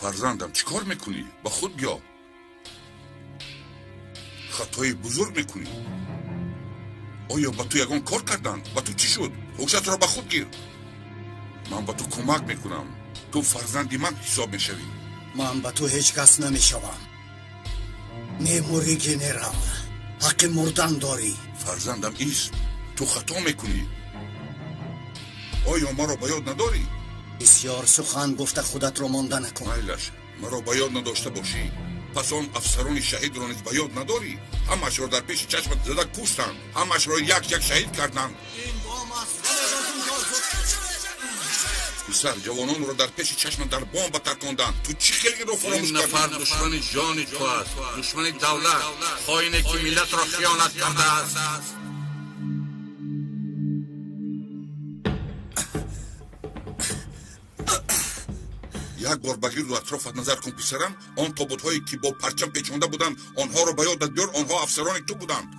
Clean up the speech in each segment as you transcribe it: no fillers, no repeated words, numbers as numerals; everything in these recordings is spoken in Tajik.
Фарзандам, чӣ кор мекунӣ? Ба худ биё. Хатои бузург мекунӣ. Оё ба ту ягон кор карданд? Ба ту чӣ шуд? Ҳушатро ба худ гир. Ман ба ту кӯмак мекунам. Ту фарзанди ман ҳисоб мешавӣ. Ман ба ту ҳеҷ кас намешавам. Мемурӣ, генерал. Ҳаққи мурдан дорӣ. Фарзандам, ист. Ту хато мекунӣ. Оё маро ба ёд надорӣ? Бисёр сухан гуфта худатро монда накун. Майлаш, маро ба ёд надошта бошӣ. Пас он афсарони шаҳидро низ ба ёд надорӣ? Ҳамаашро дар пеши чашмат зада куштанд. Ҳамаашро як-як шаҳид карданд. Писар, ҷавононро дар пеши чашмат дар бомба тарконданд. Ту чӣ хел инро фаромӯш Ин нафар кардӣ? Душмани ҷони ту аст, душмани давлат, хоине ки миллатро хиёнат кардааст. Як бор ба гирду атрофат назар кун, писарам. Он тобутҳое ки бо парчам печонда буданд, онҳоро ба ёдат биёр. Онҳо афсарони ту буданд.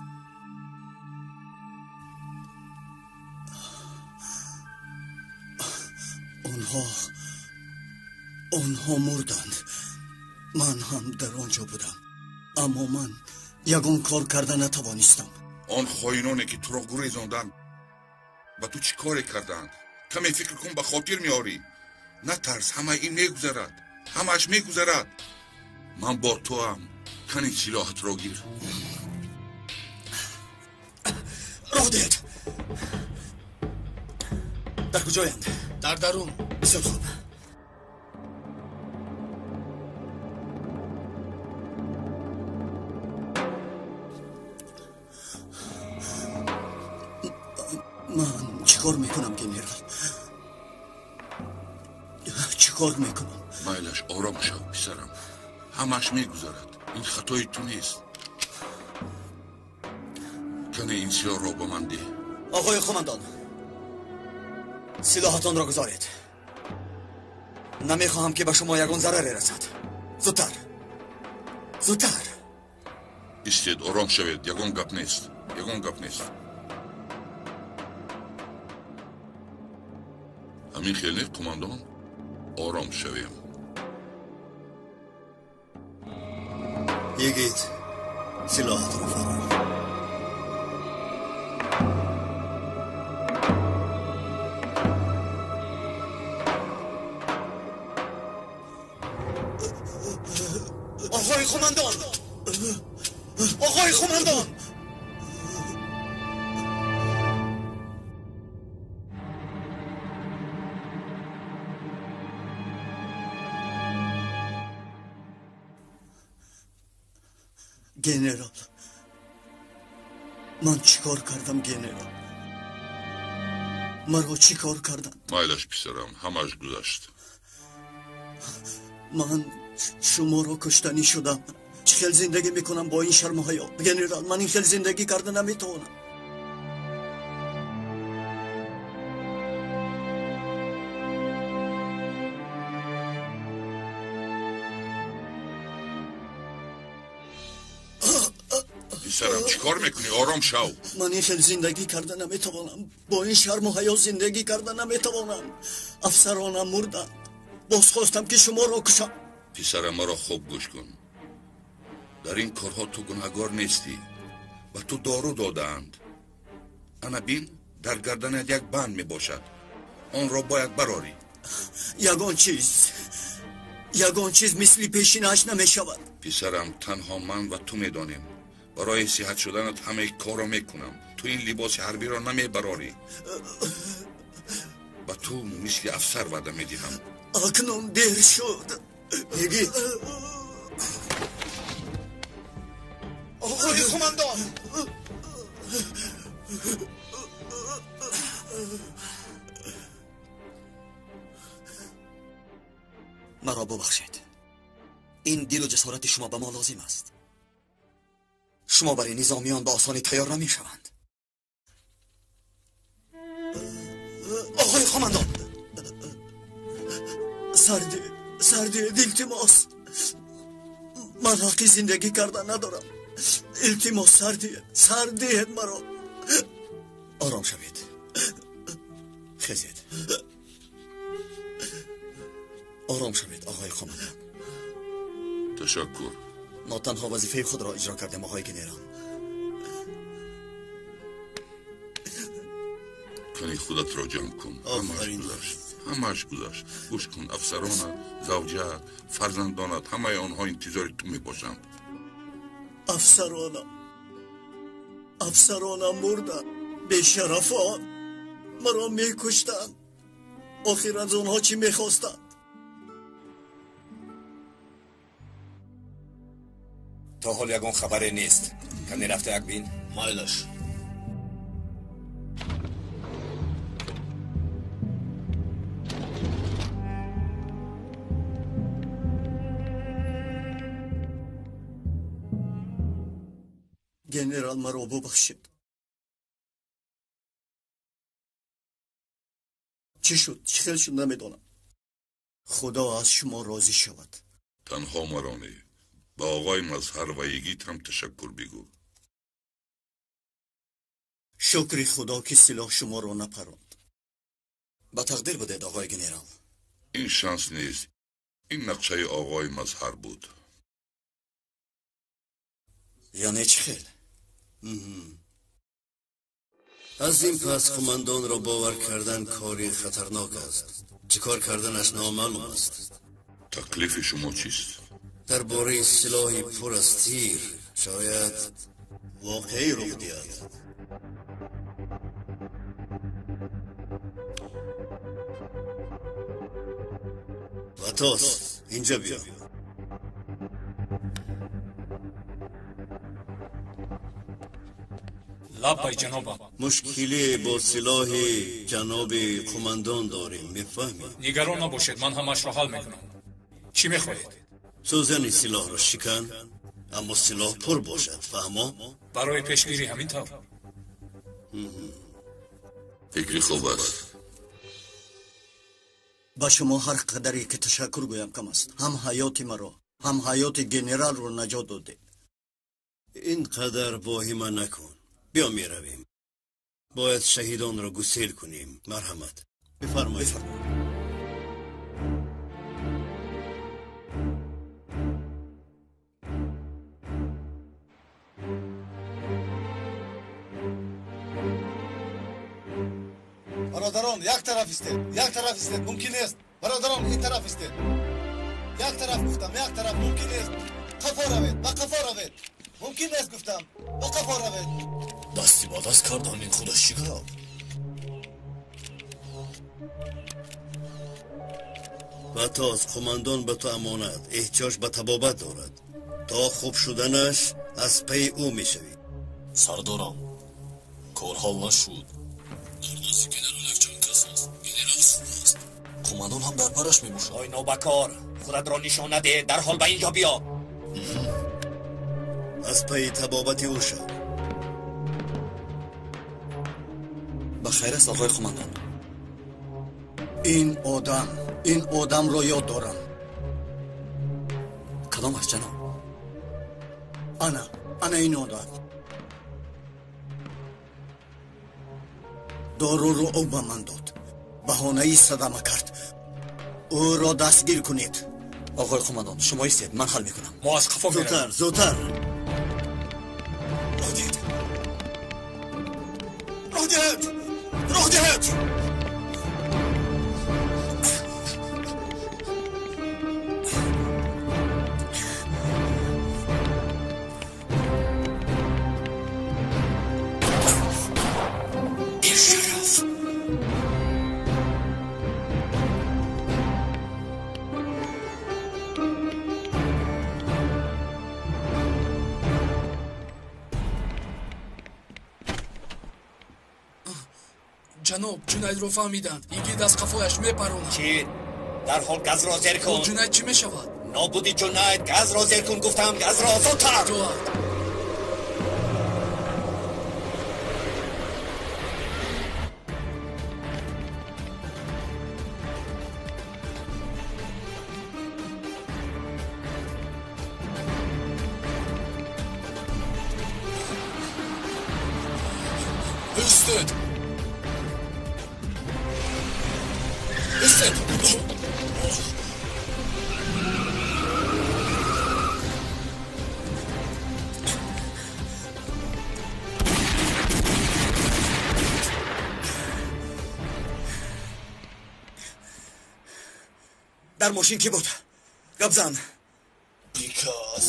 Онҳо мурданд. Ман ҳам дар он ҷо будам, аммо ман ягон кор карда натавонистам. Он хоиноне ки туро гурезонданд, ба ту чӣ коре карданд? Каме фикр кун, ба хотир меорӣ. Натарс, ҳама ин мегузарад, ҳамааш мегузарад. Ман бо туам. Кани силоҳатро гир. Роҳ диҳед. Дар куҷоянд? Дар дарун. Бисёр хуб. Ман чӣ кор мекунам, генерал? Чӣ кор мекунам? Майлаш, ором шав, писарам. Ҳамааш мегузарад. Ин хатои ту нест. Кане ин силоҳро ба ман деҳ. Оғои қумандон, силоҳатонро гузоред. Намехоҳам, ки ба шумо ягон зараре расад. Зудтар, зудтар. Истед, ором шавед. Ягон гап нест, ягон гап нест. Ҳамин хел не, қумандон? Ором шавем. Йигит, силоҳатро фарор. Оғои қумандон, оғои қумандон! Генерал, ман чӣ кор кардам, генерал? Маро чӣ кор карданд? Майлаш, писарам, ҳамааш гузашт. Ман шуморо куштанӣ шудам. Чӣ хел зиндагӣ мекунам бо ин шарму ҳаё, генерал? Ман ин хел зиндагӣ карда наметавонам. Писарам, чӣ кор мекунӣ? Ором шав. Ман ин хел зиндагӣ карда наметавонам. Бо ин шарму ҳаё зиндагӣ карда наметавонам. Афсаронам мурданд, боз хостам, ки шуморо кушам. Писарам, маро хуб гӯш кун. Дар ин корҳо ту гунаҳгор нестӣ. Ба ту дору додаанд. Ана бин, дар гарданат як банд мебошад. Онро бояд барорӣ. Ягон чиз, ягон чиз мисли пешинааш намешавад. Писарам, танҳо ман ва ту медонем. Барои сиҳат шуданат ҳамаи корро мекунам. Ту ин либоси ҳарбиро намебарорӣ. Ба ту мисли афсар ваъда медиҳам. Акнун дер шуд, йигит. Оғои қумандон! Маро бубахшед. Ин дилу ҷасорати шумо ба мо лозим аст. Шумо барои низомиён ба осонӣ тайёр намешаванд. Оғои қомандон, сардиед, илтимос. Ман ҳаққи зиндагӣ кардан надорам. Илтимос, сардиед маро. Ором шавед. Хезед. Ором шавед, оғои қомандон. Ташаккур. Мо танҳо вазифаи худро иҷро кардем, оғои генерал. Кани худатро ҷамъ кун. Ҳамааш гузашт. Гӯш кун, афсаронат, завҷаат, фарзандонат, ҳамаи онҳо интизори ту мебошанд. Афсаронам мурданд. Бешарафон маро мекуштанд. Охир аз онҳо чӣ мехостанд? То ҳол ягон хабаре нест. Каме рафта як бин. Майлаш. Генерал, маро бубахшед. Чӣ шуд? Чӣ хел шуд намедонам. Худо аз шумо розӣ шавад. Танҳо маро не, ба оғои Мазҳар ва йигит ҳам ташаккур бигӯ. Шукри Худо ки силоҳ шуморо напаронд. Ба тақдир будед, оғои генерал. Ин шанс нест. Ин нақшаи оғои Мазҳар буд. Яъне чӣ хел? Аз ин пас қумандонро бовар кардан кори хатарнок аст. Чӣ кор карданаш номаълум аст. Таклифи шумо чист? Дар бораи силоҳи пур аз тир шояд воқеӣ рух диҳад. Ватос, инҷа биё. Лаббай, ҷанобам. Мушкиле бо силоҳи ҷаноби қумандон дорем, мефаҳмӣ? Нигарон набошед, ман ҳамаашро ҳал мекунам. Чӣ мехоҳед? Сӯзани силоҳро шикан, аммо силоҳ пур бошад, фаҳмо? Барои пешгирӣ ҳамин тавр. Фикри хуб аст. Ба шумо ҳар қадаре ки ташаккур гӯям кам аст. Ҳам ҳаёти маро, ҳам ҳаёти генералро наҷот додед. Ин қадар воҳима накун. Биё меравем. Бояд шаҳидонро гусел кунем. Марҳамат. Бифармоед. Бародарон, як тараф истед, як тараф истед, мумкин нест. Бародарон, ин тараф истед. Як тараф гуфтам, як тараф мумкин нест. Қафо равед, ба қафо равед. Мумкин нест гуфтам, ба қафо равед. Дасти ба даст кардан ин худаш чӣ гап? Ватос, қумандон ба ту амонат, эҳтиёҷ ба табобат дорад. То хуб шуданаш аз пайи ӯ мешавӣ. Сардорам, кор ҳал нашуд. Дар дасти генерал якчанд кас аст. Генерал хуб аст. Қумандон ҳам дар бараш мебошад. Ой нобакор, худатро нишон надеҳ, дарҳол ба инҷо биё. Аз пайи табобати ӯ шав. Ба хайр аст, оғои қумандон. Ин одамро ёд дорам. Кадом аст, ҷаноб? Ана ин одам. Доруро ӯ ба ман дод. Баҳонаи садама кард. Ӯро дастгир кунед. Оғои қумандон, шумо истед, ман ҳал мекунам. Мо аз қафо меравем. Зудтар, зудтар. Роҳ диҳед. Роҳ диҳед. Роҳ диҳед. Бешараф. Ҷаноб, ҷиноятро фаҳмиданд. Йигит аз қафояш мепаронад. Чӣ? Дарҳол газро зер кун. Ҷунаид чӣ мешавад? Нобуди Ҷунаид, газро зер кун гуфтам, газро зудтар. Истед! Истед! Дар мошин кӣ буд? Гап зан. Бикас.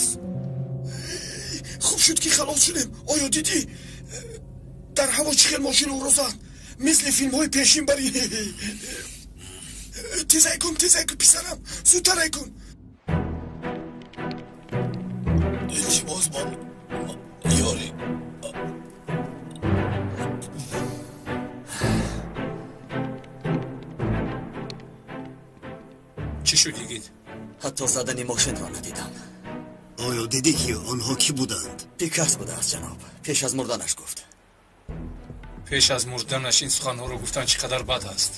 Хуб шуд, ки халос шудем. Оё дидӣ, дар ҳаво чӣ хел мошин ӯро зад? Мисли филмҳои пешин бари. Тезай кун, тезай кун, писарам, зудтарай кун. Илтимос, ман ёрӣ. Чӣ шуд, йигит? Ҳатто задани мошинро надидам. Оё дидӣ, ки онҳо кӣ буданд? Пикас будааст, ҷаноб. Пеш аз мурданаш гуфт. Пеш аз мурданаш ин суханҳоро гуфтан чӣ қадар бад аст.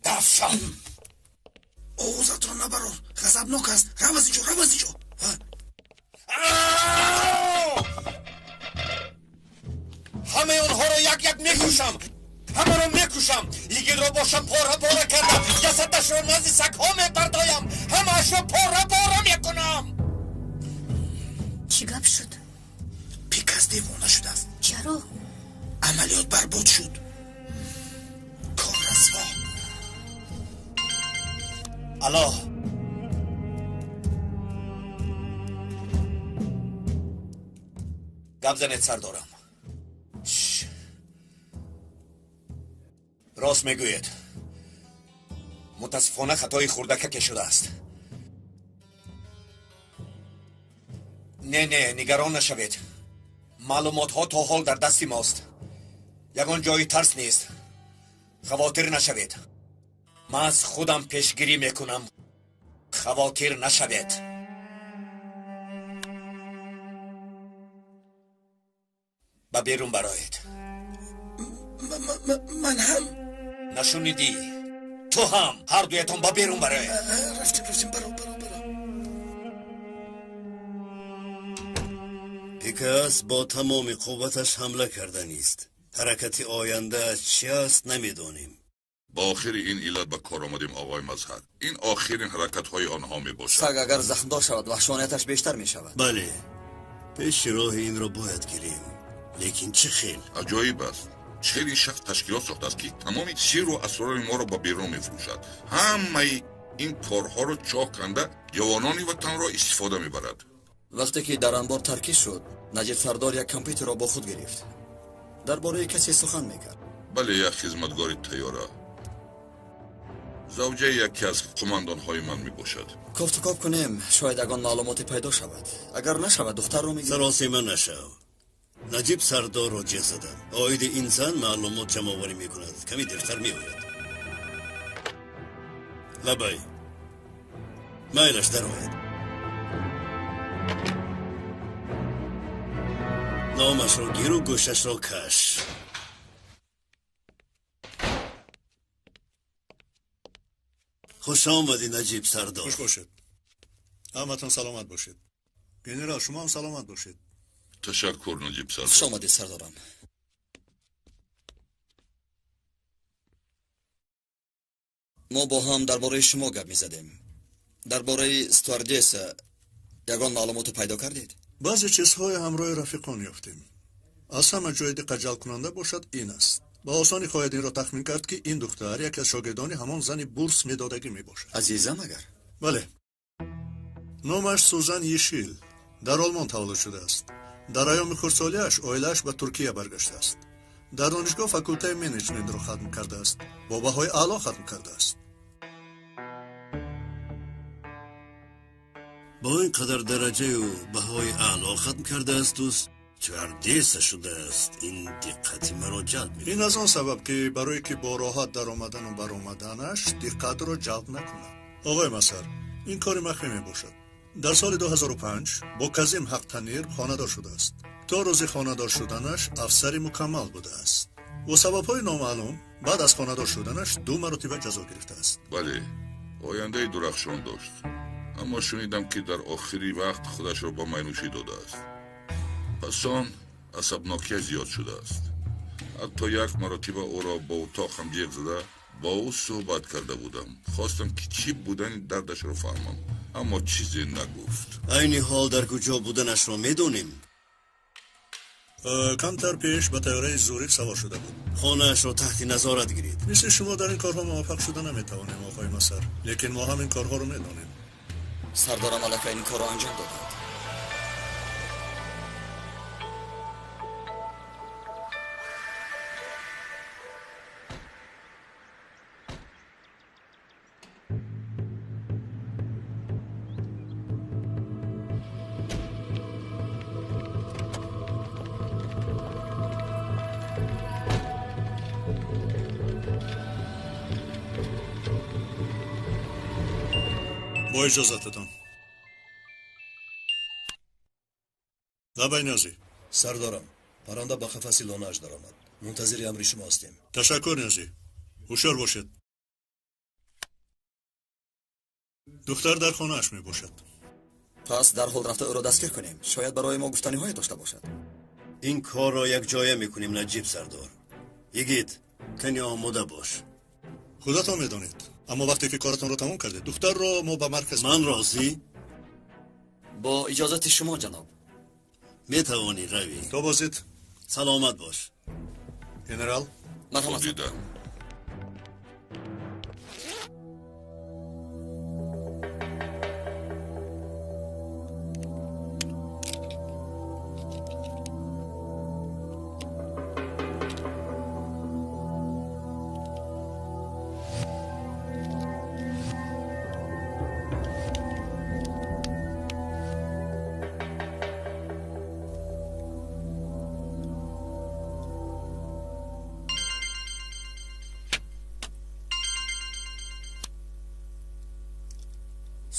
Дафшам! Овозатро набарор, ғазабнок аст. Рав аз инҷо, рав аз инҷо. Ҳамаи онҳоро як як мекушам, ҳамаро мекушам. Йигитро бошам пора пора кардам, ҷасадашро назди сагҳо мепартоям, ҳамаашро пора пора мекунам. Чӣ гап шуд? Пикас девона шудааст. Чаро? Амалиёт барбод шуд. Кор расво. Алло, гап занед, сардорам. Рост мегӯед, мутаассифона хатои хурдакаке шудааст. Не, не, нигарон нашавед, маълумотҳо то ҳол дар дасти мост. Ягон ҷои тарс нест, хавотир нашавед. Ман аз худам пешгирӣ мекунам, хавотир нашавед. Ба берун бароед. Ман ҳам? Нашунидӣ? Ту ҳам, ҳар дуятон ба берун бароед. Рафтем, рафтем, баро, баро, баро. Пикас бо тамоми қувваташ ҳамла карданист. Ҳаракати ояндааш чи аст, намедонем. Ба охири ин иллат ба кор омадем, оғои Мазҳар. Ин охирин ҳаракатҳои онҳо мебошад. Саг агар захмдор шавад, ваҳшонияташ бештар мешавад. Бале, пеши роҳи инро бояд гирем, лекин чӣ хел? Аҷоиб аст, чӣ хел ин шахс ташкилот сохтааст, ки тамоми сирру асрори моро ба берун мефурӯшад. Ҳамаи ин корҳоро чоҳ канда ҷавонони ватанро истифода мебарад. Вақте ки дар анбор таркиш шуд, Наҷиб сардор як компютерро бо худ гирифт. Дар бораи касе сухан мекард. Бале, як хизматгори тайёра, завҷаи яке аз қумандонҳои ман мебошад. Кофтукоб кунем, шояд ягон маълумоте пайдо шавад. Агар нашавад, духтарро мегирем. Саросема нашав. Наҷиб сардорро ҷеғ задам. Оиди ин зан маълумот ҷамъоварӣ мекунад, каме дертар меояд. Лабай, майлаш дарояд. Номашро гиру гӯшашро каш. Хуш омадӣ, Наҷиб сардор. Хуш бошед, ҳаматон саломат бошед. Генерал, шумо ҳам саломат бошед. Ташаккур, Наҷиб сардор. Хуш омадед, сардорам. Мо бо ҳам дар бораи шумо гап мезадем. Дар бораи стюардесса ягон маълумотро пайдо кардед? Баъзе чизҳое ҳамроҳи рафиқон ёфтем. Аз ҳама ҷои диққатҷалбкунанда бошад ин аст. Ба осонӣ хоҳед инро тахмин кард, ки ин духтар яке аз шогирдони ҳамон зани бурс медодагӣ мебошад. Азиза магар? Бале, номаш Сузан Ешил, дар Олмон таваллуд шудааст. Дар айёми хурдсолиаш оилааш ба Туркия баргаштааст. Дар донишгоҳ факултаи менеҷментро хатм кардааст, бо баҳои аъло хатм кардааст. Бо ин қадар дараҷаю баҳои аъло хатм кардаасту Стюардесса шудааст. Ин диққати маро ҷалб мекунад. Ин аз он сабаб, ки барое ки бо роҳат даромадану баромаданаш диққатро ҷалб накунад. Оғои Масар, ин кори махфӣ мебошад. Дар соли 2005 бо Казим Ҳақтанир хонадор шудааст. То рӯзи хонадор шуданаш афсари мукаммал будааст. Бо сабабҳои номаълум баъд аз хонадор шуданаш 2 маротиба ҷазо гирифтааст. Бале, ояндаи дурахшон дошт, аммо шунидам, ки дар охири вақт худашро ба майнӯшӣ додааст. Пас он асабнокия зиёд шудааст. Ҳатто як маротиба ӯро бо утоқам ҷиғ зада бо ӯ суҳбат карда будам. Хостам, ки чӣ будани дардашро фаҳмам, аммо чизе нагуфт. Айни ҳол дар куҷо буданашро медонем? Камтар пеш ба тайёраи Зурих савор шуда буд. Хонаашро таҳти назорат гиред. Мисли шумо дар ин корҳо муваффақ шуда наметавонем, оғои Масар, лекин мо ҳам ин корҳоро медонем. Сардорам аллакай ин корро анҷом доданд. Бо иҷозататон. Лабай Ниёзӣ. Сардорам, парранда ба қафаси лонааш даромад. Мунтазири амри шумо ҳастем. Ташаккур, Ниёзӣ. Ҳушёр бошед. Духтар дар хонааш мебошад. Пас дарҳол рафта ӯро дастгир кунем. Шояд барои мо гуфтаниҳое дошта бошад. Ин корро якҷоя мекунем, Наҷиб сардор. Йигит, кани омода бош. Худатон медонед. Аммо вақте ки коратонро тамом кардед, духтарро мо ба марказ. Ман розӣ. Бо иҷозати шумо, ҷаноб. Метавонӣ равӣ. То бозид. Саломат бош. Генерал. Марҳамат. Дидам.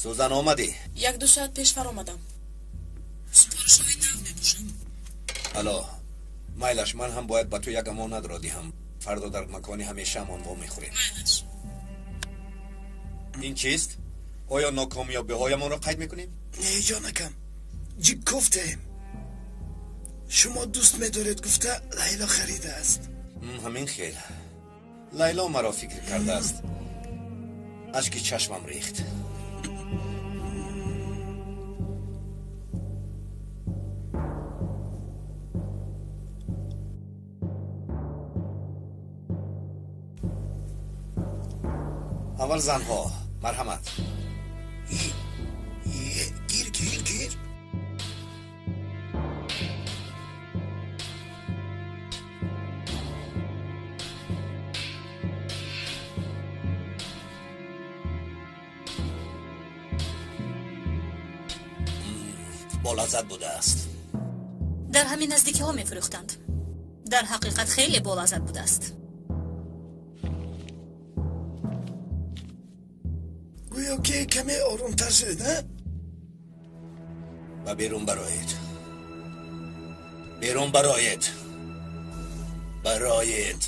Сузан, омадӣ? 1-2 соат пеш фаромадам. Супоришҳои нав мебошанд. Ало, майлаш, ман ҳам бояд ба ту як амонатро диҳам. Фардо дар макони ҳамешаамон вомехӯрем. Майлаш. Ин чист? Оё нокомёбиҳоямонро қайд мекунем? Не, ҷонакам, ҷик кофтаем. Шумо дӯст медоред гуфта Лайло харидааст. Ҳамин хел. Лайло маро фикр кардааст. Ашки чашмам рехт. Аввал занҳо, марҳамат. Гир, гир, гир. Болаззат будааст. Дар ҳамин наздикиҳо мефурӯхтанд. Дар ҳақиқат хеле болаззат будааст. Гӯё ки каме оромтар шудед, а? Ба берун бароед. Берун бароед. Бароед.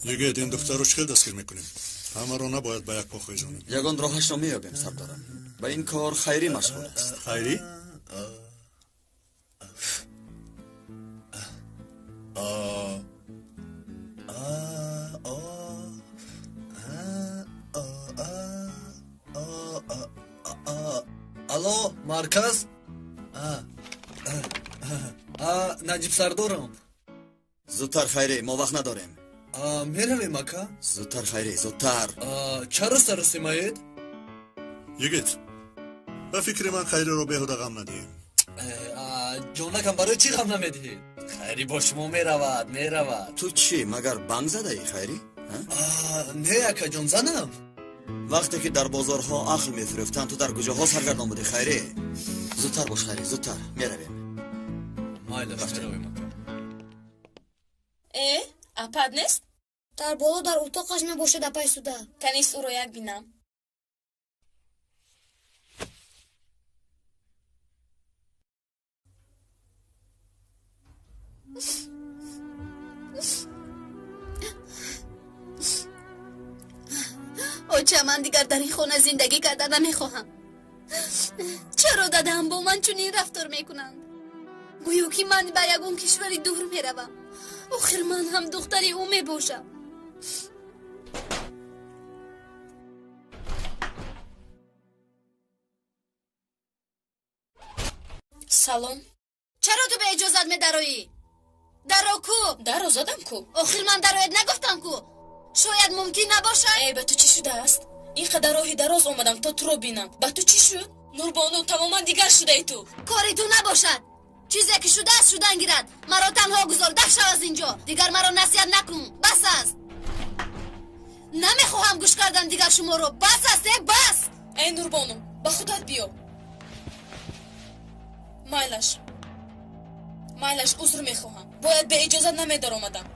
Йигит, ин духтарро чӣ хел дастгир мекунем? Ҳамаро набояд ба як по хезонем. Ягон роҳашро меёбем, сардорам. Ба ин кор Хайрӣ машғул аст. Хайрӣ? Алло, марказ? Наҷиб сардорам. Зудтар, Хайрӣ, мо вақт надорем. Меравем, ака? Зудтар, Хайрӣ, зудтар. Чаро саросимаед? Йигит, ба фикри ман Хайриро беҳуда ғам надиҳем. Ҷонакам, барои чӣ ғам намедиҳед? Хайрӣ бо шумо меравад, меравад. Ту чӣ, магар банг задаӣ, Хайрӣ? Не, акаҷон, занам. Вақте ки дар бозорҳо ақл мефурӯхтанд, ту дар куҷоҳо саргардон будӣ, Хайрӣ? Зудтар бош, Хайрӣ, зудтар. Меравем. Майлаш, меравем, ака. Э, апад нест? Дар боло дар утоқаш мебошад, апай суда. Канист ӯро як бинам. Оча, ман дигар дар ин хона зиндагӣ карда намехоҳам. Чаро дадаам бо ман чунин рафтор мекунанд? Гӯё ки ман ба ягон кишвари дур меравам. Охир ман ҳам духтари ӯ мебошам. Салом. Чаро ту бе иҷозат медароӣ? Даро ку? Даро задам ку? Охир ман дароед нагуфтам ку? Шояд мумкин набошад? Э, ба ту чӣ шудааст? Ин қадар роҳи дароз омадам то туро бинам. Ба ту чӣ шуд? Нурбону, тамоман дигар шудаи ту. Кори ту набошад. Чизе ки шудааст, шудан гирад. Маро танҳо гузор, даф шав аз инҷо. Дигар маро насиҳат накун. Бас аст. Намехоҳам гӯш кардан дигар шуморо. Бас аст, э, бас! Эй Нурбону, ба худат биё. Майлаш. Майлаш, узр мехоҳам. Бояд бе иҷозат намедаромадам.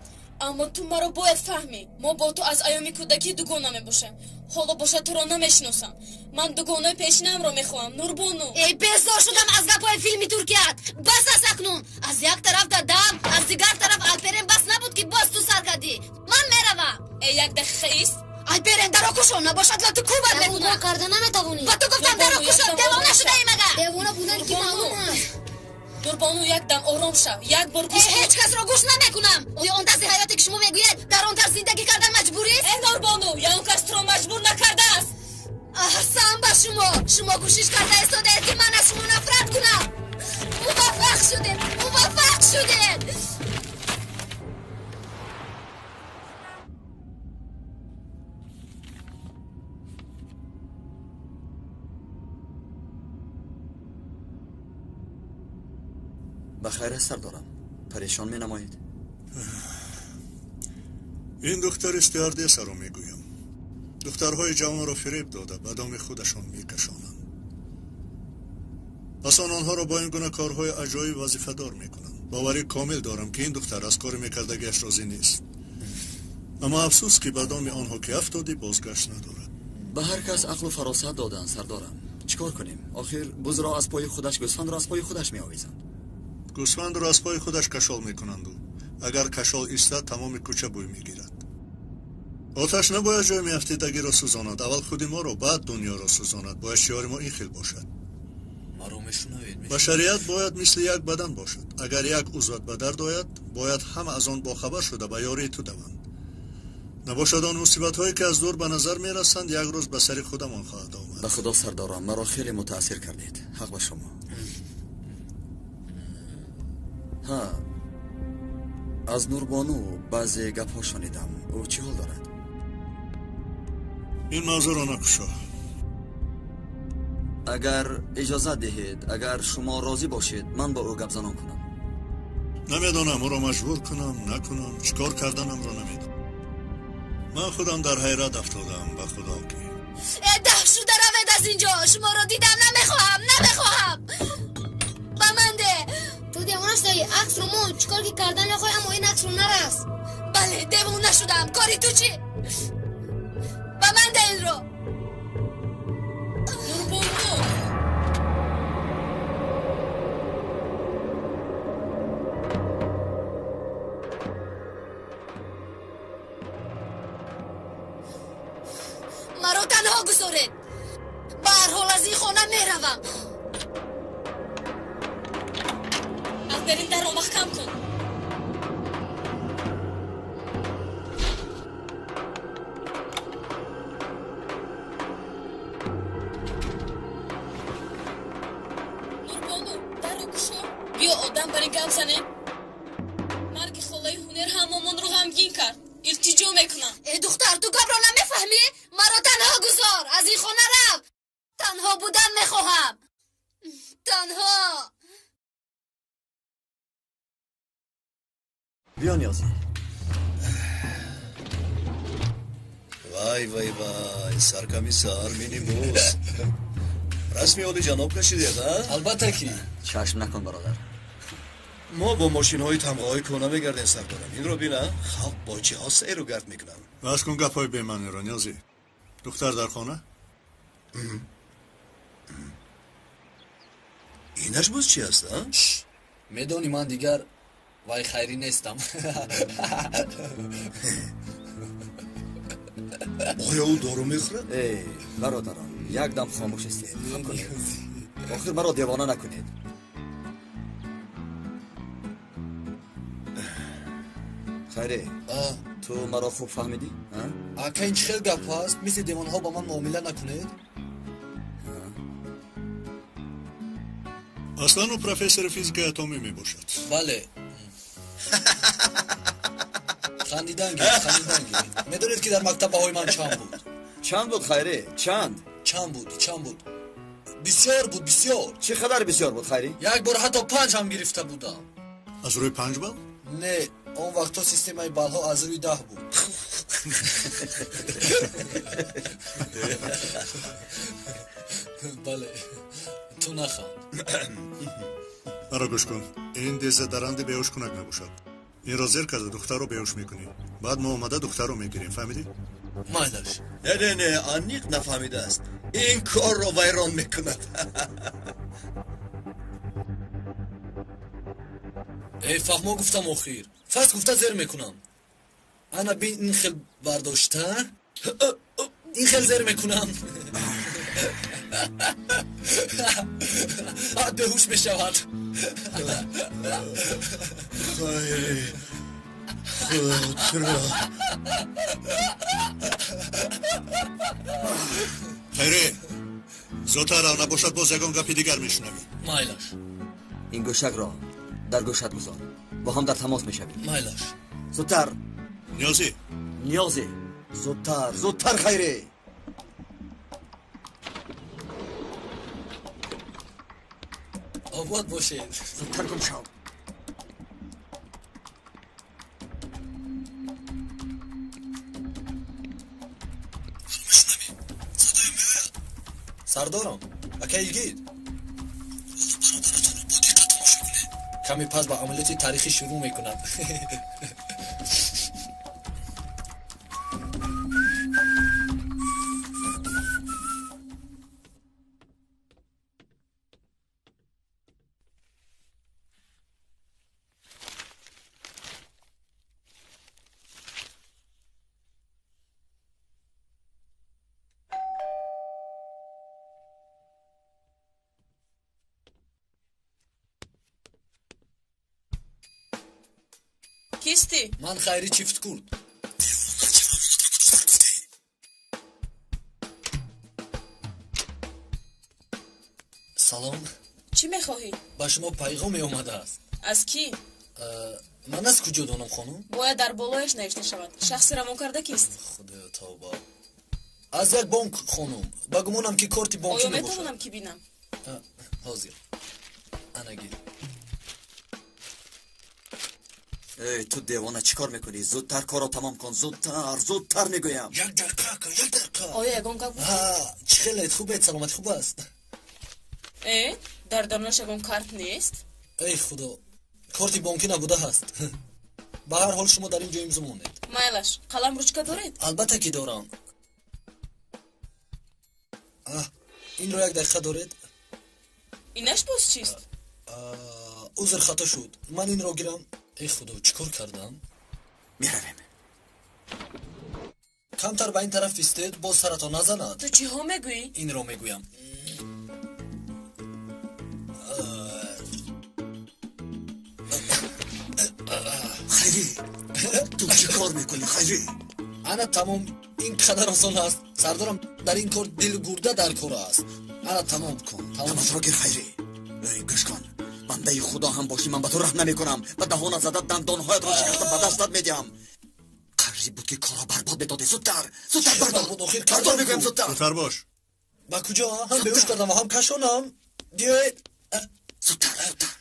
Аммо ту маро бояд фаҳмӣ. Мо бо ту аз айёми кӯдакӣ дугона мебошем. Ҳоло бошад туро намешиносам. Ман дугонаи пешинамро мехоҳам, Нурбону. Эй, безор шудам аз гапҳои филми туркият. Бас аст акнун. Аз як тараф дадам, аз дигар тараф Алперен, бас набуд ки боз ту сар кардӣ. Ман меравам. Эй, як дақиқа ист. Алперен, даро кушо, набошад лату кӯбат мекунам. Девона карда наметавонӣ. Ба ту гуфтам даро кушо, девона шудаӣ магар? Девона будан ки маълум аст. Нурбону, як дам ором шав, як бор гӯш. Ҳеҷ касро гӯш намекунам. Оё он тарзи ҳаёте ки шумо мегӯед, дар он тарз зиндагӣ кардан маҷбурист? Э, Нурбону, ягон кас туро маҷбур накардааст. Аҳсан ба шумо. Шумо кӯшиш карда истодаед ки ман аз шумо нафрат кунам. Муваффақ шудед, муваффақ шудед. Ба хайр аст, сардорам. Парешон менамоед. Ин духтари стюардессаро мегӯям. Духтарҳои ҷавонро фиреб дода, ба доми худашон мекашонанд. Пас он онҳоро бо ин гуна корҳои аҷоиб вазифадор мекунанд. Боварӣ комил дорам, ки ин духтар аз кори мекардагиаш розӣ нест. Аммо афсӯс, ки ба доми онҳо ки афтодӣ, бозгашт надорад. Ба ҳар кас ақлу фаросат доданд, сардорам. Чӣ кор кунем? Охир бузро аз пои худаш, гӯсфандро аз пои худаш меовезанд. Гӯсфандро аз пои худаш кашол мекунанду агар кашол истад, тамоми кӯча бӯй мегирад. Оташ набояд ҷои меафтидагиро сӯзонад, аввал худи моро, баъд дунёро сӯзонад. Бояд шиори мо ин хел бошад. Маро мешунавед? Башарият бояд мисли як бадан бошад. Агар як узват ба дард ояд, бояд ҳама аз он бохабар шуда ба ёрии ту даванд. Набошад он мусибатҳое ки аз дур ба назар мерасанд, як рӯз ба сари худамон хоҳад омад. Ба худо, сардорам, маро хеле мутаассир кардед. Ҳақ ба шумо. Ҳа, аз Нурбону баъзе гапҳо шунидам. Ӯ чӣ ҳол дорад? Ин мавзӯъро накушо. Агар иҷозат диҳед, агар шумо розӣ бошед, ман бо ӯ гапзанон кунам. Намедонам ӯро маҷбур кунам, накунам, чӣ кор карданамро намедонам. Ман худам дар ҳайрат афтодаам, ба худо ки. Э, даф шуда равед аз инҷо. Шуморо дидам намехоҳам, намехоҳам. Ба ман де. Ту девона шудаӣ. Аксро мон, чӣ кор ки кардан нахоҳӣ, аммо ин аксро нарас. Бале, девона шудам. Кори ту чӣ? Ба ман де инро. Нурбону. Маро танҳо гузоред. Ба ҳар ҳол аз ин хона меравам. Алперин, дарро маҳкам кун. Нурбону, дарро кушо. Биё одам бари гап занем. Марги холаи ҳунер ҳамамонро ғамгин кард. Илтиҷо мекунам. Э, духтар, ту гапро намефаҳмӣ? Маро танҳо гузор. Аз ин хона рав. Танҳо Биё, Ниёзӣ. Вай, вай, вай, саркомиссар, минибус. Расми олиҷаноб кашидед, а? Албатта ки. Чашм накун, бародар. Мо бо мошинҳои тамғаҳои кӯҳна мегардем, сардорам. Инро бина, халқ бо чиҳо сайру гард мекунанд. Бас кун гапҳои бемаъниро, Ниёзӣ. Духтар дар хона? Инаш боз чи аст, а? Медонӣ, ман дигар вай хайрӣ нестам. Оё ӯ дору мехӯрад? Эй, бародарон, як дам хомӯш истед. Хам кунед. Охир маро девона накунед. Хайре, ту маро хуб фаҳмидӣ? Ака, ин чӣ хел гап аст? Мисли девонаҳо ба ман муомила накунед. Аслан ӯ профессори физикаи атомӣ мебошад. Бале. Хандидан гирифт, хандидан гирифт. Медонед, ки дар мактаб баҳои ман чанд буд? Чанд буд, Хайре? Чанд? Чанд буд, чанд буд? Бисёр буд, бисёр. Чӣ қадар бисёр буд, Хайри? Як бор ҳатто 5 ҳам гирифта будам. Аз рӯи 5 балл? Не, он вақтҳо системаи баллҳо аз рӯи 10 буд. Бале, ту наханд. Маро гӯш кун. Ин дезодоранти беҳушкунак набошад. Инро зер карда духтарро беҳуш мекунӣ. Баъд мо омада духтарро мегирем, фаҳмидӣ? Майлаш. Не, не, не, аниқ нафаҳмидааст. Ин корро вайрон мекунад. Эй, фаҳмо гуфтам охир. Фарз гуфта зер мекунам. Ана бин, ин хел бардошта, ин хел зер мекунам. Баъд беҳуш мешавад. Хайри, худо туро. Хайре, зудтар рав, набошад боз ягон гапи дигар мешунавӣ. Майлаш. Ин гӯшакро дар гӯшат гузор. Бо ҳам дар тамос мешавем. Майлаш. Зудтар. Ниёзӣ. Ниёзӣ. Зудтар, зудтар, Хайре. Обод бошед. Зудтар гум шав. Сардорам, ака Игит. Бародаратонро бо диққат тамошо кунед. Каме пас ба амалиёти таърихӣ шурӯъ мекунад. Кистӣ? Ман Хайри Чифткурд. Салом. Чӣ мехоҳӣ? Ба шумо пайғоме омадааст. Аз кӣ? Ман аз куҷо донам, хонум? Бояд дар болояш навишта шавад. Шахси равон карда кист? Худоё, тавба. Аз як бонк, хонум. Ба гумонам, ки корти бонкӣ Оё мебошад. метавонам ки бинам? Ҳозир. Ана, гир. Эй, ту девона, чӣ кор мекунӣ? Зудтар корро тамом кун, зудтар, зудтар мегӯям. Як дақиқа, ака, як дақиқа. Оё ягон гап гуфтӣ? Ҳа, чӣ хелед, хубед, саломатӣ хуб аст? Э, дар дарунаш ягон карт нест? Эй худо, корти бонкӣ набуда ҳаст. Ба ҳар ҳол, шумо дар ин ҷо имзо монед. Майлаш, қалам ручка доред? Албатта ки дорам. Аҳ, инро як дақиқа доред. Инаш боз чист? Узр, хато шуд. Ман инро гирам. Эй худо, чӣ кор кардам? Меравем. Камтар ба ин тараф истед, боз саратон назанад. Ту чиҳо мегӯӣ? Инро мегӯям. Хайри, ту чӣ кор мекунӣ, Хайри? Ана тамом, ин қадар осон аст. Сардорам, дар ин кор дилу гурда дар кор аст. Ана тамом кун, тамом. Тамошро гир, Хайри. Эй, гӯш кун. Бандаи худо ҳам бошӣ, ман ба ту раҳм намекунам. Ба даҳона зада дандонҳоятро шикаста ба дастат медиҳам. Қариб буд, ки корро барбод медодӣ. Зудтар, зудтар бардор. Барбод охир Бардор мегӯям, зудтар. Зудтар бош. Ба куҷо? Ҳам беҳуш кардам ва ҳам кашонам. Биёед. Зудтар, зудтар.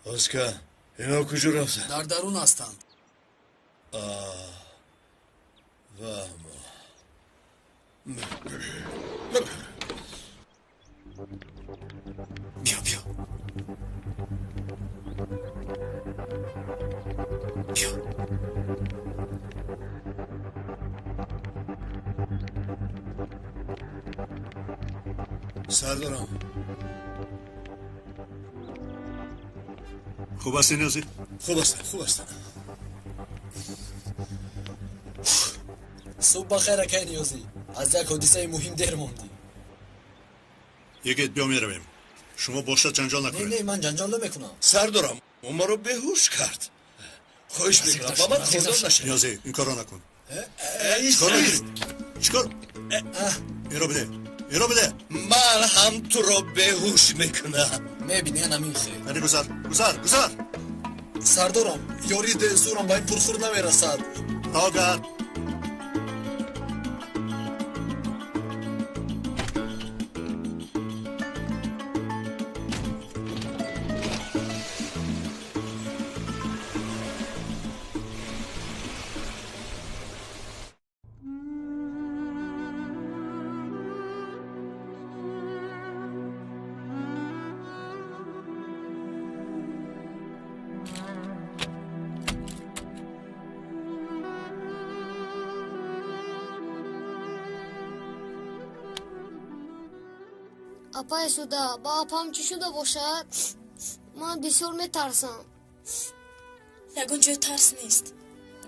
Оска, ино куҷо рафтанд? Дар дарун ҳастанд. Фаҳмо. Биё, биё. Биё. Сардорам. Хуб ҳастӣ, Ниёзӣ? Хуб ҳастам, хуб ҳастам. Субҳ бахайр, акай Ниёзӣ. Аз як ҳодисаи муҳим дер мондӣ. Йигит, биё меравем. Шумо бошад ҷанҷол накунед. Не, не, ман ҷанҷол намекунам. Сардорам, ӯ маро беҳуш кард. Хоҳиш мекунам, ба ман хурдор нашавед. Ниёзӣ, ин корро накун. Чикор мекунӣ? Чикор? Инро биде, инро биде. Ман ҳам туро беҳуш мекунам. Мебинӣ, анам ин хел. Яъне гузар, гузар, гузар. Сардорам, ёрии зӯрам ба ин пурхур намерасад. Тогард. Апай Суда, ба апам чӣ шуда бошад? Ман бисёр метарсам. Ягон ҷои тарс нест.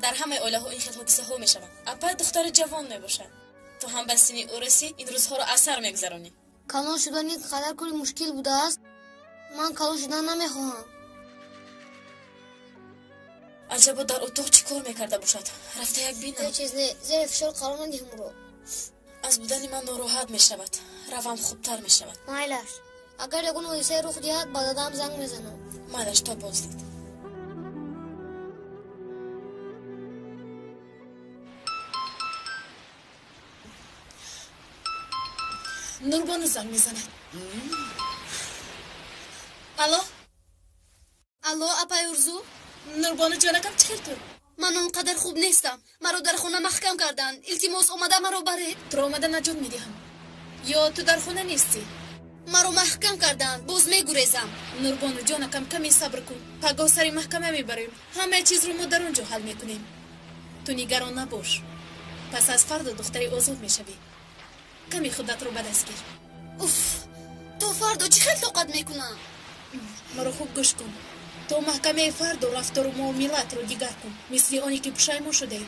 Дар ҳамаи оилаҳо ин хел ҳодисаҳо мешаванд. Апай духтари ҷавон мебошад. Ту ҳам ба синни ӯ расӣ, ин рӯзҳоро аз сар мегузаронӣ. Калон шудан ин қадар кори мушкил будааст. Ман калон шудан намехоҳам. Аҷабо дар утоқ чӣ кор мекарда бошад? Рафта як бинам. Ҳеҷ чиз не, зери фишор қарор надиҳем ӯро. Аз будани ман нороҳат мешавад. Равам хубтар мешавад. Майлаш, агар ягон ҳодисае рух диҳад, ба дадам занг мезанам. Майлаш, то боздид. Нурбону занг мезанад. Алло? Алло, апай Урзу? Нурбону ҷонакам, чӣ хел ту? Ман он қадар хуб нестам. Маро дар хона маҳкам карданд. Илтимос, омада маро баред. Туро омада наҷот медиҳам. Ё ту дар хона нестӣ? Маро маҳкам карданд, боз мегурезам. Нурбону ҷонакам, каме сабр кун. Пагоҳ сари маҳкама мебарем. Ҳамаи чизро мо дар он ҷо ҳал мекунем. Ту нигарон набош. Пас аз фардо духтари озод мешавӣ. Каме худатро ба даст гир. Уф, то фардо чӣ хел тоқат мекунам? Маро хуб гӯш кун. То маҳкамаи фардо рафтору муомилатро дигар кун, мисли оне ки пушаймон шудаӣ.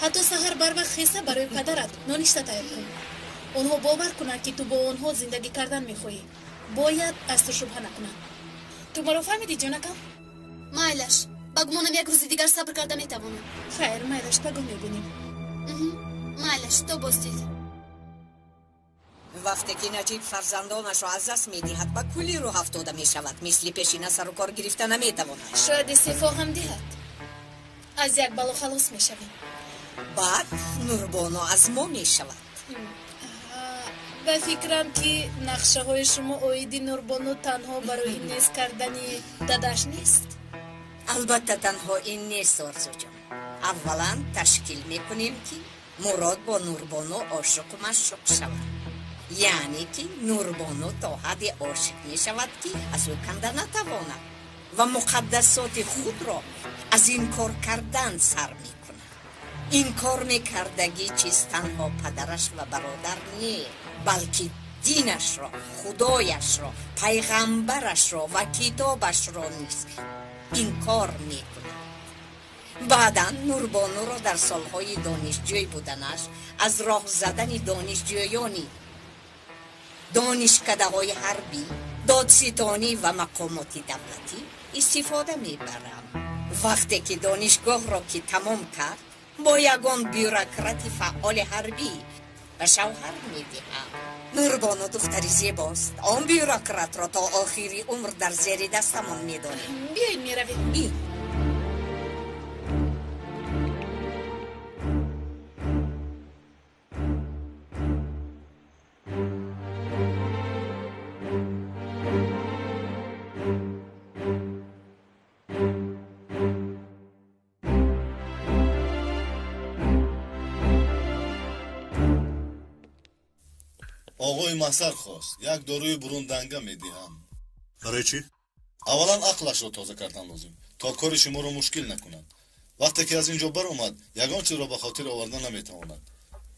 Ҳатто саҳар барвақт хеста барои падарат ноништа тайёр кун. Онҳо бовар кунанд, ки ту бо онҳо зиндагӣ кардан мехоҳӣ. Бояд аз ту шубҳа накунанд. Ту маро фаҳмидӣ, ҷонакам? Майлаш, ба гумонам як рӯзи дигар сабр карда метавонам. Хайр, майлаш, пагоҳ мебинем. Майлаш, то боздид. Вақте ки Наҷиб фарзандонашро аз даст медиҳад, ба куллӣ рӯҳ афтода мешавад. Мисли пешина сару кор гирифта наметавонад. Шояд истеъфо ҳам диҳад. Аз як бало халос мешавем. Баъд Нурбоно аз мо мешавад. Ба фикрам, ки нақшаҳои шумо оиди Нурбону танҳо барои нест кардани дадаш нест. Албатта танҳо ин нест, Орзуҷон. Аввалан ташкил мекунем, ки Мурод бо Нурбону ошиқу машшуқ шавад. Яъне ки Нурбону то ҳадде ошиқ мешавад, ки аз ӯ канда натавонад ва муқаддасоти худро аз инкор кардан сар мекунад. Инкор мекардагӣ чиз танҳо падараш ва бародар не, балки динашро, худояшро, пайғамбарашро ва китобашро низ инкор мекунад. Баъдан Нурбонуро дар солҳои донишҷӯй буданаш аз роҳ задани донишҷӯёни донишкадаҳои ҳарбӣ, додситонӣ ва мақомоти давлатӣ истифода мебарам. Вақте ки донишгоҳро ки тамом кард, бо ягон бюрократи фаъоли ҳарбӣ ба шавҳар медиҳам. Нурбону духтари зебост. Он бюрократро то охири умр дар зери дастамон медорем. Биёед, меравем. Биё. Оғои Маҳсар хост, як доруи бурунданга медиҳам. Барои чӣ? Аввалан ақлашро тоза кардан лозим, то кори шуморо мушкил накунад. Вақте ки аз ин ҷо баромад, ягон чизро ба хотир оварда наметавонад.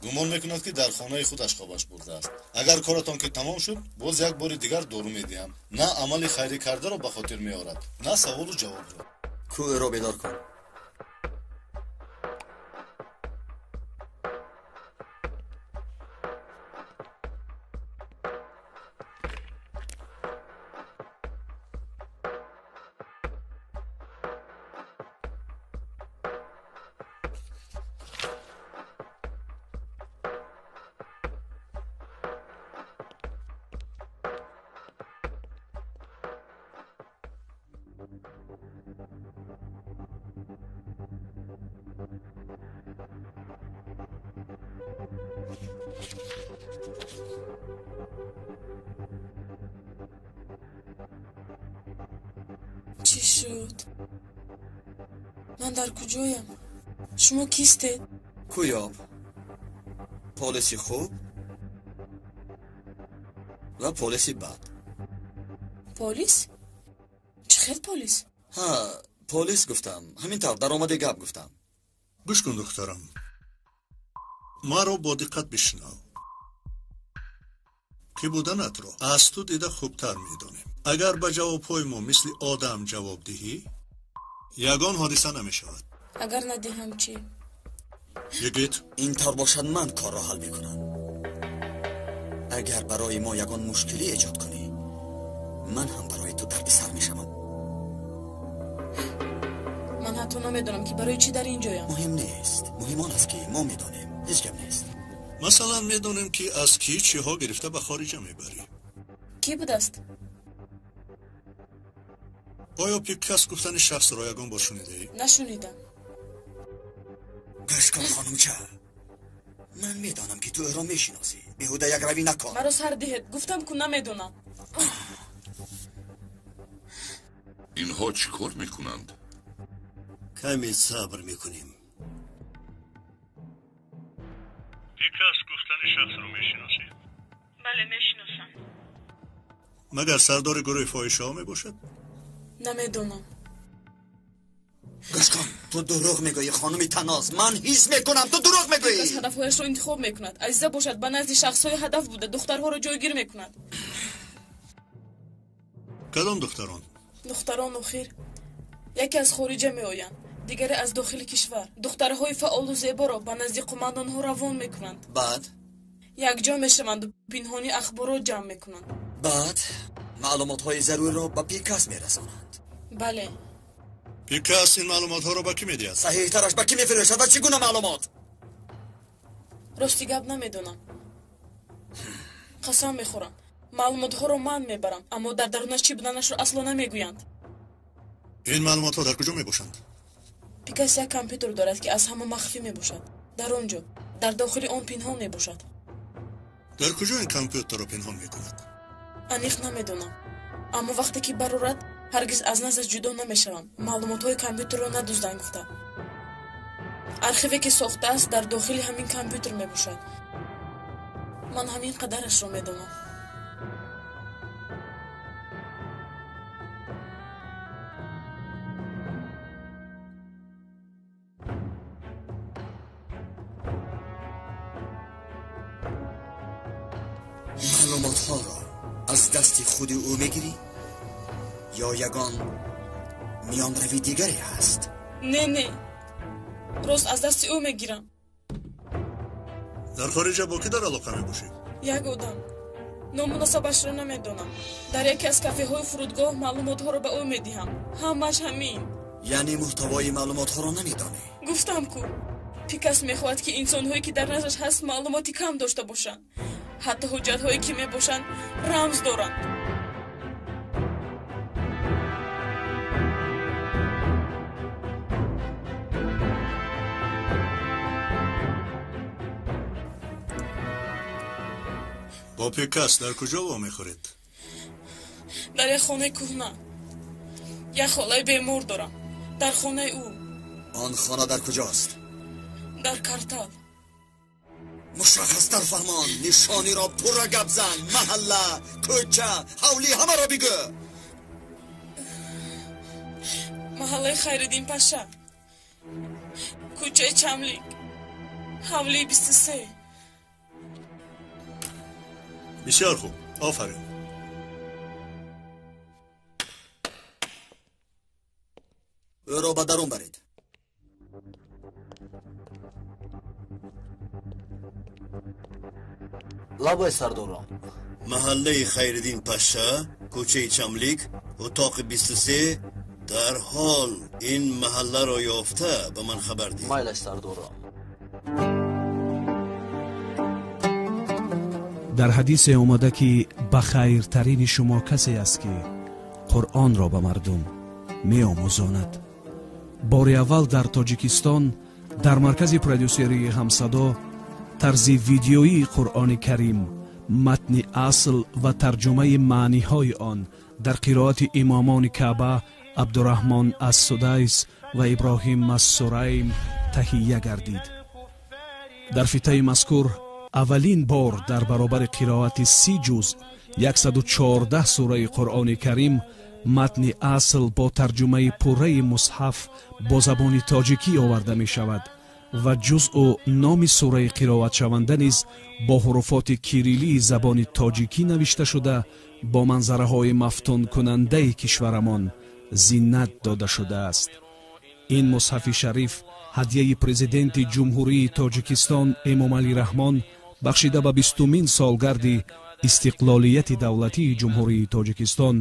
Гумон мекунад, ки дар хонаи худаш хобаш бурдааст. Агар коратон ки тамом шуд, боз як бори дигар дору медиҳам. На амали хайрӣ кардаро ба хотир меорад, на саволу ҷавобро. Ку ӯро бедор кун. Чӣ шуд? Ман дар куҷоям? Шумо кистед? Кӯёб, полиси хуб ва полиси бад. Полис? Чӣ хел полис? Ҳа, полис гуфтам. Ҳамин тавр даромади гап гуфтам. Гӯш кун, духтарам. Маро бо диққат бишнав. Ки буданатро аз ту дида хубтар медонем. Агар ба ҷавобҳои мо мисли одам ҷавоб диҳӣ, ягон ҳодиса намешавад. Агар надиҳам чӣ? Йигит, ин тавр бошад, ман корро ҳал мекунам. Агар барои мо ягон мушкилӣ эҷод кунӣ, ман ҳам барои ту дардисар мешавам. Ман ҳатто намедонам, ки барои чӣ дар ин ҷоям. Муҳим нест. Муҳим он аст, ки мо медонем. Ҳеҷ гап нест. Масалан, медонем, ки аз кӣ чиҳо гирифта ба хориҷа мебарӣ. Кӣ будааст? Оё Пикас гуфтани шахсро ягон бор шунидаӣ? Нашунидам. Гӯш кун, хонумча. Ман медонам, ки ту ӯро мешиносӣ. Беҳуда якравӣ накун. Маро сар диҳед. Гуфтам, ку намедонам. Инҳо чӣ кор мекунанд? Каме сабр мекунем. Пикас гуфтани шахсро мешиносӣ? Бале, мешиносам. Магар сардори гурӯҳи фоҳишаҳо мебошад? Намедонам. Гӯш кун, ту дурӯғ мегӯӣ, хонуми Таноз. Ман ҳис мекунам, ту дурӯғ мегӯӣ. Пикас ҳадафҳояшро интихоб мекунад. Азиза бошад, ба назди шахсҳои ҳадаф буда духтарҳоро ҷойгир мекунад. Кадом духтарон? Духтарон охир. Яке аз хориҷа меоянд, дигаре аз дохили кишвар. Духтарҳои фаъолу зеборо ба назди қумандонҳо равон мекунанд. Баъд? Якҷо мешаванду пинҳонӣ ахборот ҷамъ мекунанд. Баъд маълумотҳои заруриро ба Пикас мерасонанд. Бале. Пикас ин маълумотҳоро ба кӣ медиҳад? Саҳиҳтараш ба кӣ мефирӯшад ва чӣ гуна маълумот? Рости гап намедонам. Қасам мехӯрам. Маълумотҳоро ман мебарам, аммо дар дарунаш чӣ буданашро асло намегӯянд. Ин маълумотҳо дар куҷо мебошанд? Пикас як компютер дорад, ки аз ҳама махфӣ мебошад. Дар он ҷо, дар дохили он пинҳон мебошад. Дар куҷо ин компютерро пинҳон мекунад? Аниқ намедонам. Аммо вақте ки барорад, ҳаргиз аз наздаш ҷудо намешавам. Маълумотҳои компютерро надузданд гуфта. Архиве ки сохтааст, дар дохили ҳамин компютер мебошад. Ман ҳамин қадарашро медонам. Маълумотҳоро аз дасти худи ӯ мегирӣ ё ягон миёнрави дигаре ҳаст? Не, не, рост аз дасти ӯ мегирам. Дар хориҷа бо кӣ дар алоқа мебошӣ? Як одам. Ному насабашро намедонам. Дар яке аз кафеҳои фурудгоҳ маълумотҳоро ба ӯ медиҳам. Ҳамааш ҳамин. Яъне муҳтавои маълумотҳоро намедонӣ? Гуфтам ку, Пикас мехоҳад, ки инсонҳое ки дар наздаш ҳаст маълумоти кам дошта бошанд. Ҳатто ҳуҷҷатҳое ки мебошанд рамз доранд. Бо Пикас дар куҷо вомехӯред? Дар як хонаи кӯҳна. Як холаи бемор дорам. Дар хонаи ӯ. Он хона дар куҷост? Дар Картал. Мушаххастар фаҳмон, нишониро пурра гап зан, маҳалла, кӯча, ҳавлӣ ҳамаро бигӯ. Маҳаллаи Хайриддин Паша, кӯчаи Чамлик, ҳавлии 23. Бисёр хуб, офарин. Ӯро ба дарун баред. Лабай сардорам. Маҳаллаи Хайриддин Паша, кӯчаи Чамлик, утоқи 23. Дарҳол ин маҳалларо ёфта ба ман хабар диҳ. Майлаш сардорам. Дар ҳадисе омада ки ба хайртарини шумо касе аст ки Қуръонро ба мардум меомӯзонад. Бори аввал дар Тоҷикистон дар маркази продюсерии Ҳамсадо тарзи видеоии Қуръони Карим, матни асл ва тарҷумаи маъниҳои он дар қироати имомони Каъба Абдураҳмон ас-Судайс ва Иброҳим ас-Сурайм таҳия гардид. Дар фитаи мазкур аввалин бор дар баробари қироати 30 ҷузъ 114 сураи Қуръони Карим матни асл бо тарҷумаи пурраи мусҳаф бо забони тоҷикӣ оварда мешавад ва ҷузъу номи сураи қироатшаванда низ бо ҳуруфоти кириллии забони тоҷикӣ навишта шуда бо манзараҳои мафтункунандаи кишварамон зинат дода шудааст. Ин мусҳафи шариф ҳадияи президенти Ҷумҳурии Тоҷикистон Эмомалӣ Раҳмон бахшида ба 20-умин солгарди истиқлолияти давлатии Ҷумҳурии Тоҷикистон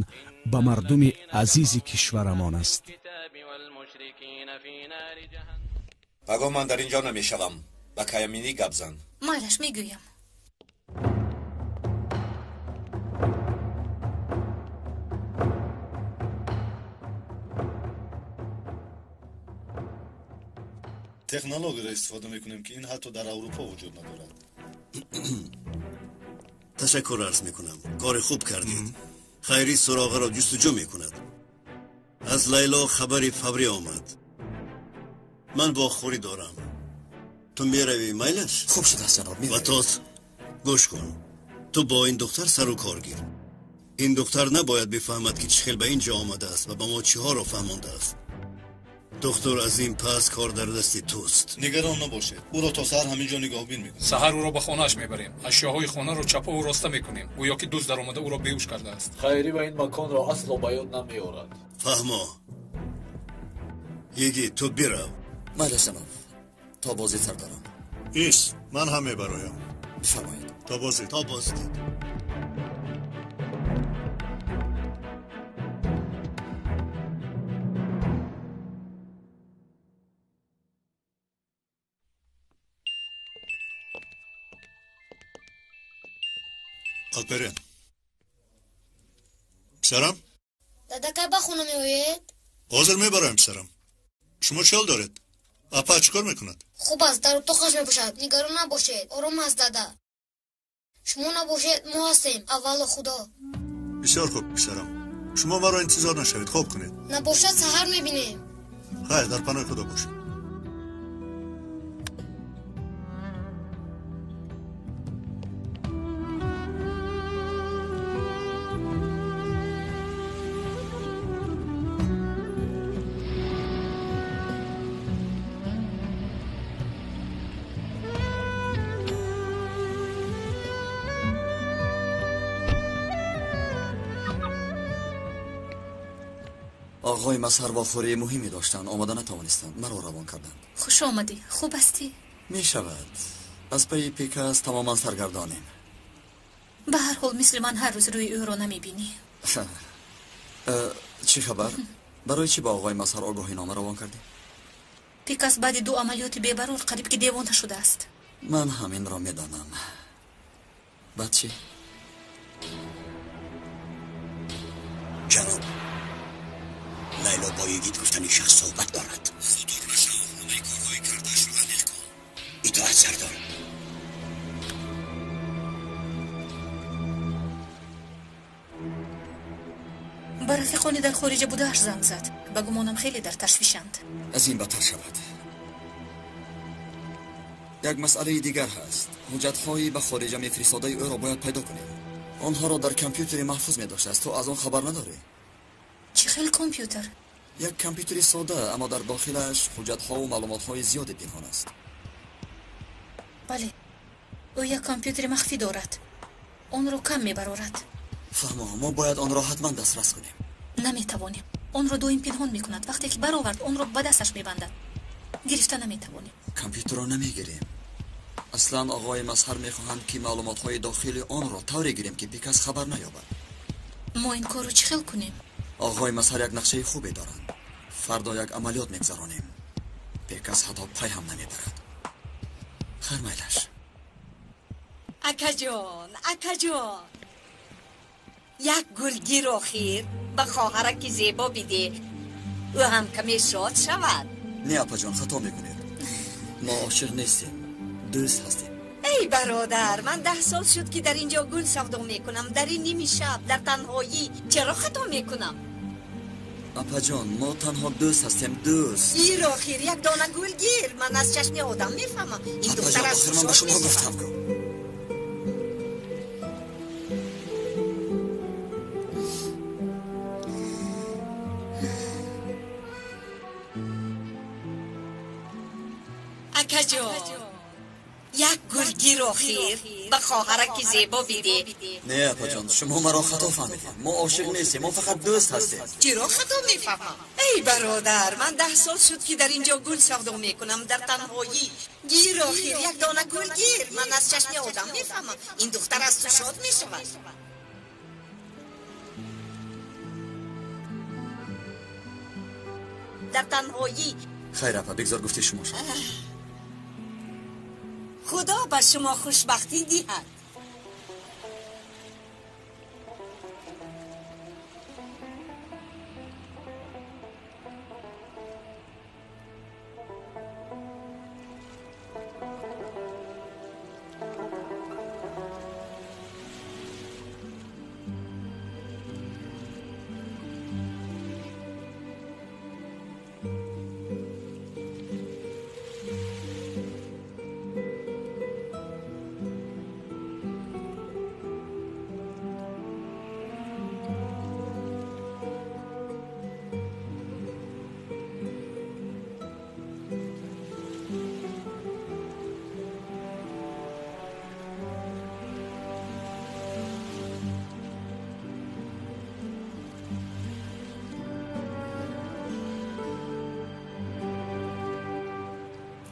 ба мардуми азизи кишварамон аст. Паго ман дар ин ҷо намешавам. Ба Каяминӣ гап зан. Майлаш, мегӯям. Технологияро истифода мекунем ки ин ҳатто дар Аврупо вуҷуд надорад. Ташаккур арз мекунам. Кори хуб кардед. Хайрӣ суроғаро ҷустуҷӯ мекунад. Аз Лайло хабари фаврӣ омад. Ман вохӯрӣ дорам. Ту меравӣ, майлаш? Хуб шудааст, ҷаноб, меравем. Ватос, гӯш кун. Ту бо ин духтар сару кор гир. Ин духтар набояд бифаҳмад ки чӣ хел ба ин ҷо омадааст ва ба мо чиҳоро фаҳмондааст. Доктор, аз ин пас кор дар дасти туст. Нигарон набошед. Ӯро то саҳар ҳамин ҷо нигоҳбин мекунем. Саҳар ӯро ба хонааш мебарем. Ашёҳои хонаро чапову роста мекунем. Гӯё ки дузд даромада ӯро беҳуш кардааст. Хайрӣ ба ин маконро асло ба ёд намеорад. Фаҳмо. Йигит, ту бирав. Майлаш, ҷаноб. То боздид, сардарам. Ис, ман ҳам мебароям. Бифармоед. То боздид. То боздид. Алперен. Писарам? Дада, кай ба хона меоед? Ҳозир мебароям, писарам. Шумо чӣ ҳол доред? Апа чӣ кор мекунад? Хуб аст, дар утоқаш мебошад. Нигарон набошед, ором аст, дада. Шумо набошед, мо ҳастем, аввало Худо. Бисёр хуб, писарам. Шумо маро интизор нашавед, хоб кунед. Набошад, саҳар мебинем. Хайр, дар паноҳи Худо бошед. Оғои Мазҳар вохӯрии муҳиме доштанд, омода натавонистанд, маро равон карданд. Хуш омадӣ, хуб ҳастӣ? Мешавад. Аз пайи Пекас тамоман саргардонем. Ба ҳар ҳол мисли ман ҳар рӯз рӯи ӯро намебинӣ. Чӣ хабар? Барои чӣ ба оғои Мазҳар огоҳинома равон кардӣ? Пекас баъди ду амалиёти бебарор қариб ки девона шудааст. Ман ҳаминро медонам. Баъд чӣ? Ҷаноб, Лайло бо йигит гуфтани шахс суҳбат дорад. Зудтар нашав, ҳамаи корҳои кардаашро аниқ кун. Итоат, сардор. Ба рафиқони дар хориҷа будааш занг зад. Ба гумонам хеле дар ташвишанд. Аз ин бадтар шавад. Як масъалаи дигар ҳаст. Ҳуҷҷатҳои ба хориҷа мефиристодаи ӯро бояд пайдо кунем. Онҳоро дар компютери маҳфуз медоштааст. Ту аз он хабар надорӣ? Чӣ хел компютер? Як компютери сода, аммо дар дохилаш ҳуҷҷатҳову маълумотҳои зиёде пинҳон аст. Бале, ӯ як компютери махфӣ дорад. Онро кам мебарорад. Фаҳмо, мо бояд онро ҳатман дастрас кунем. Наметавонем. Онро доим пинҳон мекунад. Вақте ки баровард, онро ба дасташ мебандад. Гирифта наметавонем. Компютерро намегирем. Аслан оғои Мазҳар мехоҳанд, ки маълумотҳои дохили онро тавре гирем, ки бекас хабар наёбад. Мо ин корро чӣ хел кунем? Оғои Мазҳар як нақшаи хубе доранд. Фардо як амалиёт мегзаронем. Бекас ҳатто пай ҳам намебарад. Хайр, майлаш. Акаҷон, акаҷон, як гулгир охир ба хоҳараки зебо биде, ӯ ҳам каме шод шавад. Не, апаҷон, хато мекунед. Мо ошиқ нестем, дӯст ҳастем. Эй бародар, ман 10 сол шуд, ки дар инҷо гул савдо мекунам. Дар ин ними шаб, дар танҳоӣ чаро хато мекунам? Апаҷон, мо танҳо дӯст ҳастем, дӯст. Гир охир, як дона гул гир. Ман аз чашми одам мефаҳмам. Ин духтар аз охир ман ба шумо гуфтам ку. Акаҷон, як гулгир охир ба хоҳараки зебо биде. Не, апаҷон, шумо маро хато фаҳмидед. Мо ошиқ нестем, мо фақат дӯст ҳастем. Чиро хато мефаҳмам? Эй бародар, ман 10 сол шуд, ки дар инҷо гул савдо мекунам. Дар танҳоӣ гир охир, як дона гул гир. Ман аз чашми одам мефаҳмам. Ин духтар аз ту шод мешавад. Дар танҳоӣ. Хайр, апа, бигзор гуфти шумо шавад. Худо ба шумо хушбахтӣ диҳад.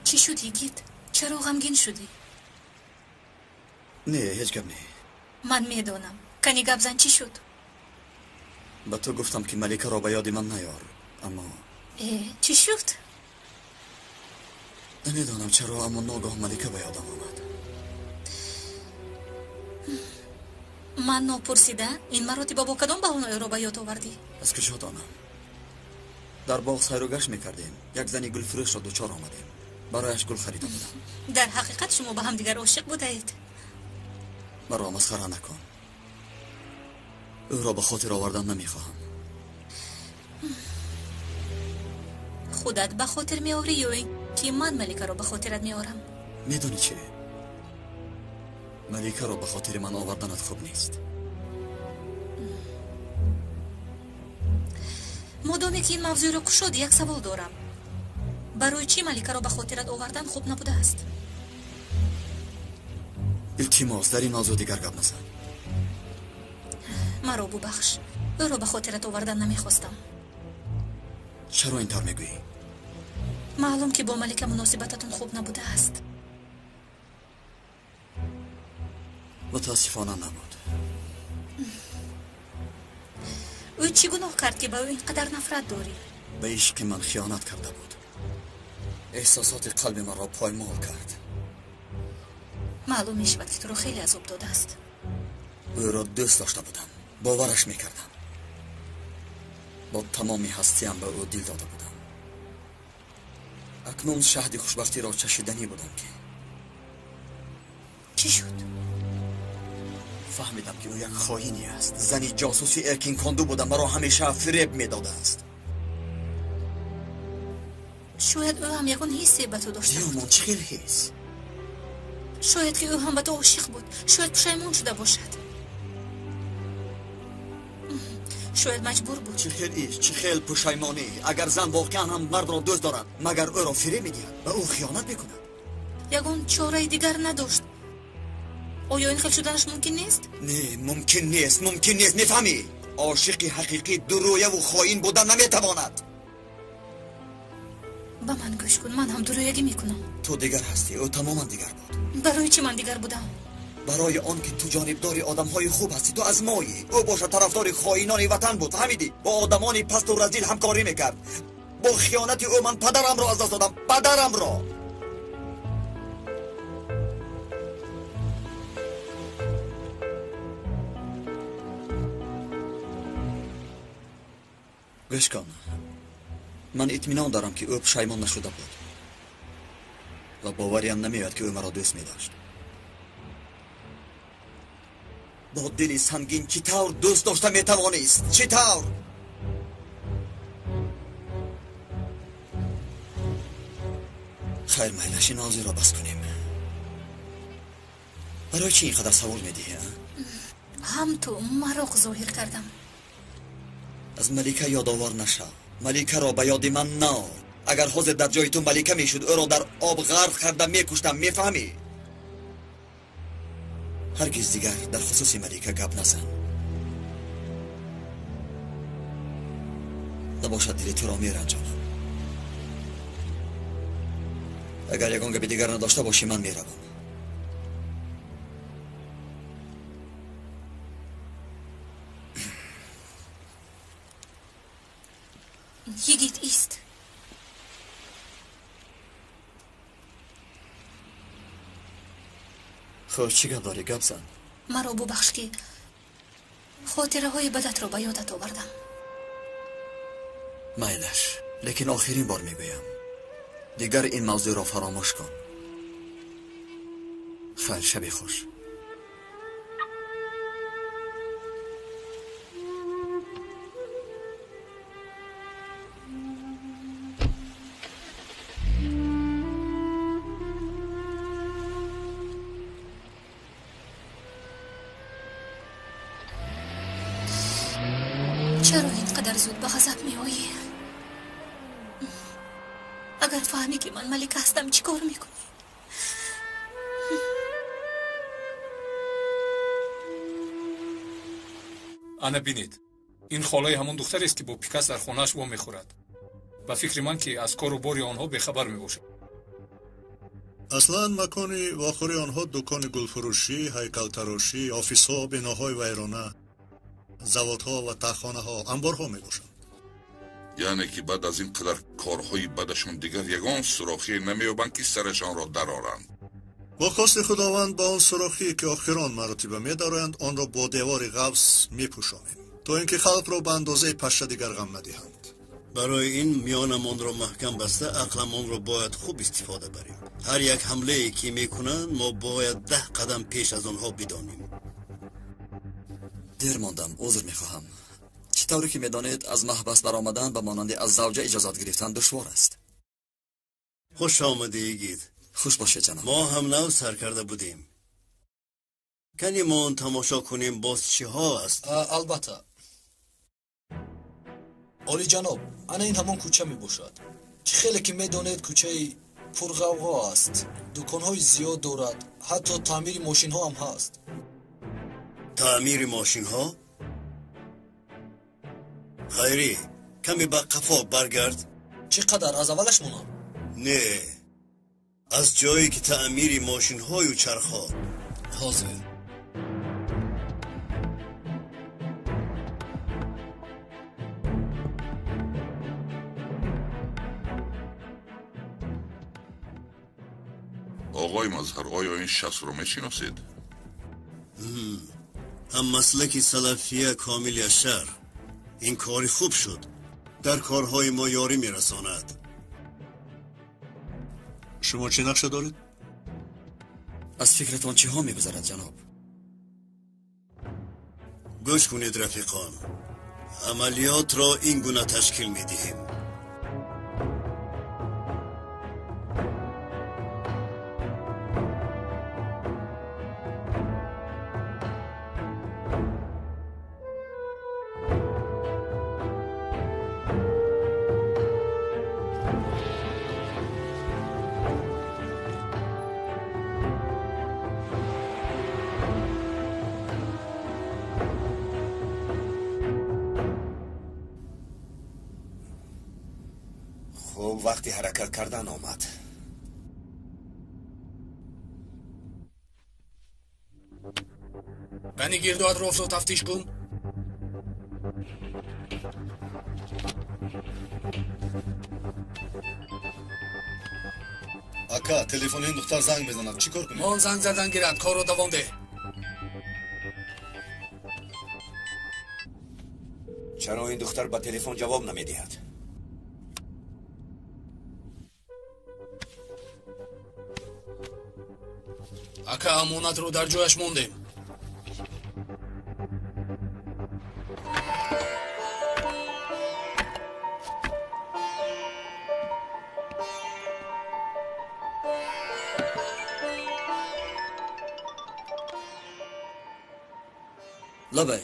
Чӣ шуд, йигит? Чаро ғамгин шудӣ? Не, ҳеҷ гап не. Ман медонам. Кани гап зан, чӣ шуд? Ба ту гуфтам, ки Маликаро ба ёди ман наёр, аммо Чӣ шуд? Намедонам чаро, аммо ногоҳ Малика ба ёдам омад. Ман нопурсида ин маротиба бо кадом баҳона ӯро ба ёд овардӣ? Аз куҷо донам? Дар боғ сайру гашт мекардем. Як зани гулфурӯшро дучор омадем. Барояш гул харида будам. Дар ҳақиқат шумо ба ҳамдигар ошиқ будаед. Маро масхара накун. Ӯро ба хотир овардан намехоҳам. Худат ба хотир меорӣ ё ин ки ман Маликаро ба хотират меорам? Медонӣ чӣ? Маликаро ба хотири ман оварданат хуб нест. Модоме ки ин мавзӯъро кушодӣ, як савол дорам. Барои чӣ Маликаро ба хотират овардан хуб набудааст? Илтимос, дар ин мавзӯъ дигар гап назан. Маро бубахш, ӯро ба хотират овардан намехостам. Чаро ин тавр мегӯӣ? Маълум, ки бо Малика муносибататон хуб набудааст. Мутаассифона набуд. Ӯ чӣ гуноҳ кард, ки ба ӯ ин қадар нафрат дорӣ? Ба ишқи ман хиёнат карда буд. Эҳсосоти қалби маро поймол кард. Маълум мешавад, ки туро хеле азоб додааст. Ӯро дӯст дошта будам, бовараш мекардам. Бо тамоми ҳастиям ба ӯ дил дода будам. Акнун шаҳди хушбахтиро чашиданӣ будам, ки чӣ шуд? Фаҳмидам, ки ӯ як хоине аст. Зани ҷосуси Эркин Конду буда, маро ҳамеша фиреб медодааст. Шояд ӯ ҳам ягон ҳиссе ба ту дошта. Диёмон, чӣ хел ҳис? Шояд ки ӯ ҳам ба ту ошиқ буд, шояд пушаймон шуда бошад, шояд маҷбур буд. Чӣ хел иш, чӣ хел пушаймонӣ! Агар зан воқеан ҳам мардро дӯст дорад, магар ӯро фиреб медиҳад, ба ӯ хиёнат мекунад? Ягон чораи дигар надошт. Оё ин хел шуданаш мумкин нест? Не, мумкин нест, мумкин нест. Мефаҳмӣ, ошиқи ҳақиқӣ дурӯяву хоин буда наметавонад. Ба ман гӯш кун, ман ҳам дурӯягӣ мекунам. Ту дигар ҳастӣ, ӯ тамоман дигар буд. Барои чӣ ман дигар будам? Барои он ки ту ҷонибдори одамҳои хуб ҳастӣ, ту аз моӣ. Ӯ бошад тарафдори хоинони ватан буд, фаҳмидӣ? Бо одамони пасту разил ҳамкорӣ мекард. Бо хиёнати ӯ ман падарамро аз даст додам, падарамро. Гӯш кун, ман итминон дорам, ки ӯ пушаймон нашуда буд ва бовариам намеояд, ки ӯ маро дӯст медошт. Бо дили сангин чӣ тавр дӯст дошта метавонист? Чӣ тавр? Хайр, майлаш, ин мавзӯъро бас кунем. Барои чӣ ин қадар савол медиҳӣ? Ҳам ту мароқ зоҳир кардам. Аз Малика ёдовар нашав, Маликаро ба ёди ман наор. Агар ҳозир дар ҷои ту Малика мешуд, ӯро дар об ғарқ карда мекуштам, мефаҳмӣ? Ҳаргиз дигар дар хусуси Малика гап назан, набошад дили туро меранҷонам. Агар ягон габи дигар надошта бошӣ, ман меравам. Йигит, ист. Хуб, чӣ гап дорӣ? Гап зан. Маро бубахш, ки хотираҳои бадатро ба ёдат овардам. Майлаш, лекин охирин бор мегӯям, дигар ин мавзӯъро фаромӯш кун. Хайр, шаби хуш. Чаро ин қадар зуд ба ғазаб меоӣ? Агар фаҳмӣ, ки ман Малика ҳастам, чӣ кор мекунӣ? Ана бинед, ин холаи ҳамон духтарест, ки бо Пикас дар хонааш вомехӯрад. Ба фикри ман, ки аз кору бори онҳо бехабар мебошад. Аслан макони вохӯрии онҳо дукони гулфурӯшӣ, ҳайкалтарошӣ, офисҳо, биноҳои вайрона, заводҳо ва таҳхонаҳо, анборҳо мебошанд. Яъне ки баъд аз ин қадар корҳои бадашон дигар ягон сурохие намеёбанд, ки сарашонро дароранд. Бо хости Худованд, ба он сурохие, ки охирон маротиба медароянд, онро бо девори ғафз мепӯшонем, то ин ки халқро ба андозаи паша дигар ғам надиҳанд. Барои ин миёнамонро маҳкам баста, ақламонро бояд хуб истифода барем. Ҳар як ҳамлае, ки мекунанд, мо бояд 10 қадам пеш аз онҳо бидонем. Дер мондам, узр мехоҳам. Чӣ тавре ки медонед, аз маҳбас баромадан ба монанди аз завҷа иҷозат гирифтан душвор аст. Хуш омадӣ, йигит. Хуш бошед, ҷаноб. Мо ҳам нав сар карда будем. Кани мо он тамошо кунем, боз чиҳо аст? Албатта, олиҷаноб, ана ин ҳамон кӯча мебошад. Чӣ хеле ки медонед, кӯчаи пурғавғо аст, дуконҳои зиёд дорад, ҳатто таъмири мошинҳо ҳам ҳаст. Таъмири мошинҳо? Хайрӣ, каме ба қафо баргард. Чӣ қадар аз аввалаш монам? Не, аз ҷое ки таъмири мошинҳою чархҳо. Ҳозир. Оғои Мазҳар, оё ин шахсро мешиносед? Ҳаммаслаки салафия Комил Яшар. Ин кори хуб шуд, дар корҳои мо ёрӣ мерасонад. Шумо чӣ нақша доред? Аз фикратон чиҳо мегузарад, ҷаноб? Гӯш кунед, рафиқон, амалиётро ин гуна ташкил медиҳем. Хуб, вақти ҳаракат кардан омад. Қани гирду атрофро тафтиш кун. Ака, телефони ин духтар занг мезанад. Чӣ кор кунем? Он занг задан гирад, корро давом деҳ. Чаро ин духтар ба телефон ҷавоб намедиҳад? Ака, амонатро дар ҷояш мондем. Лабай.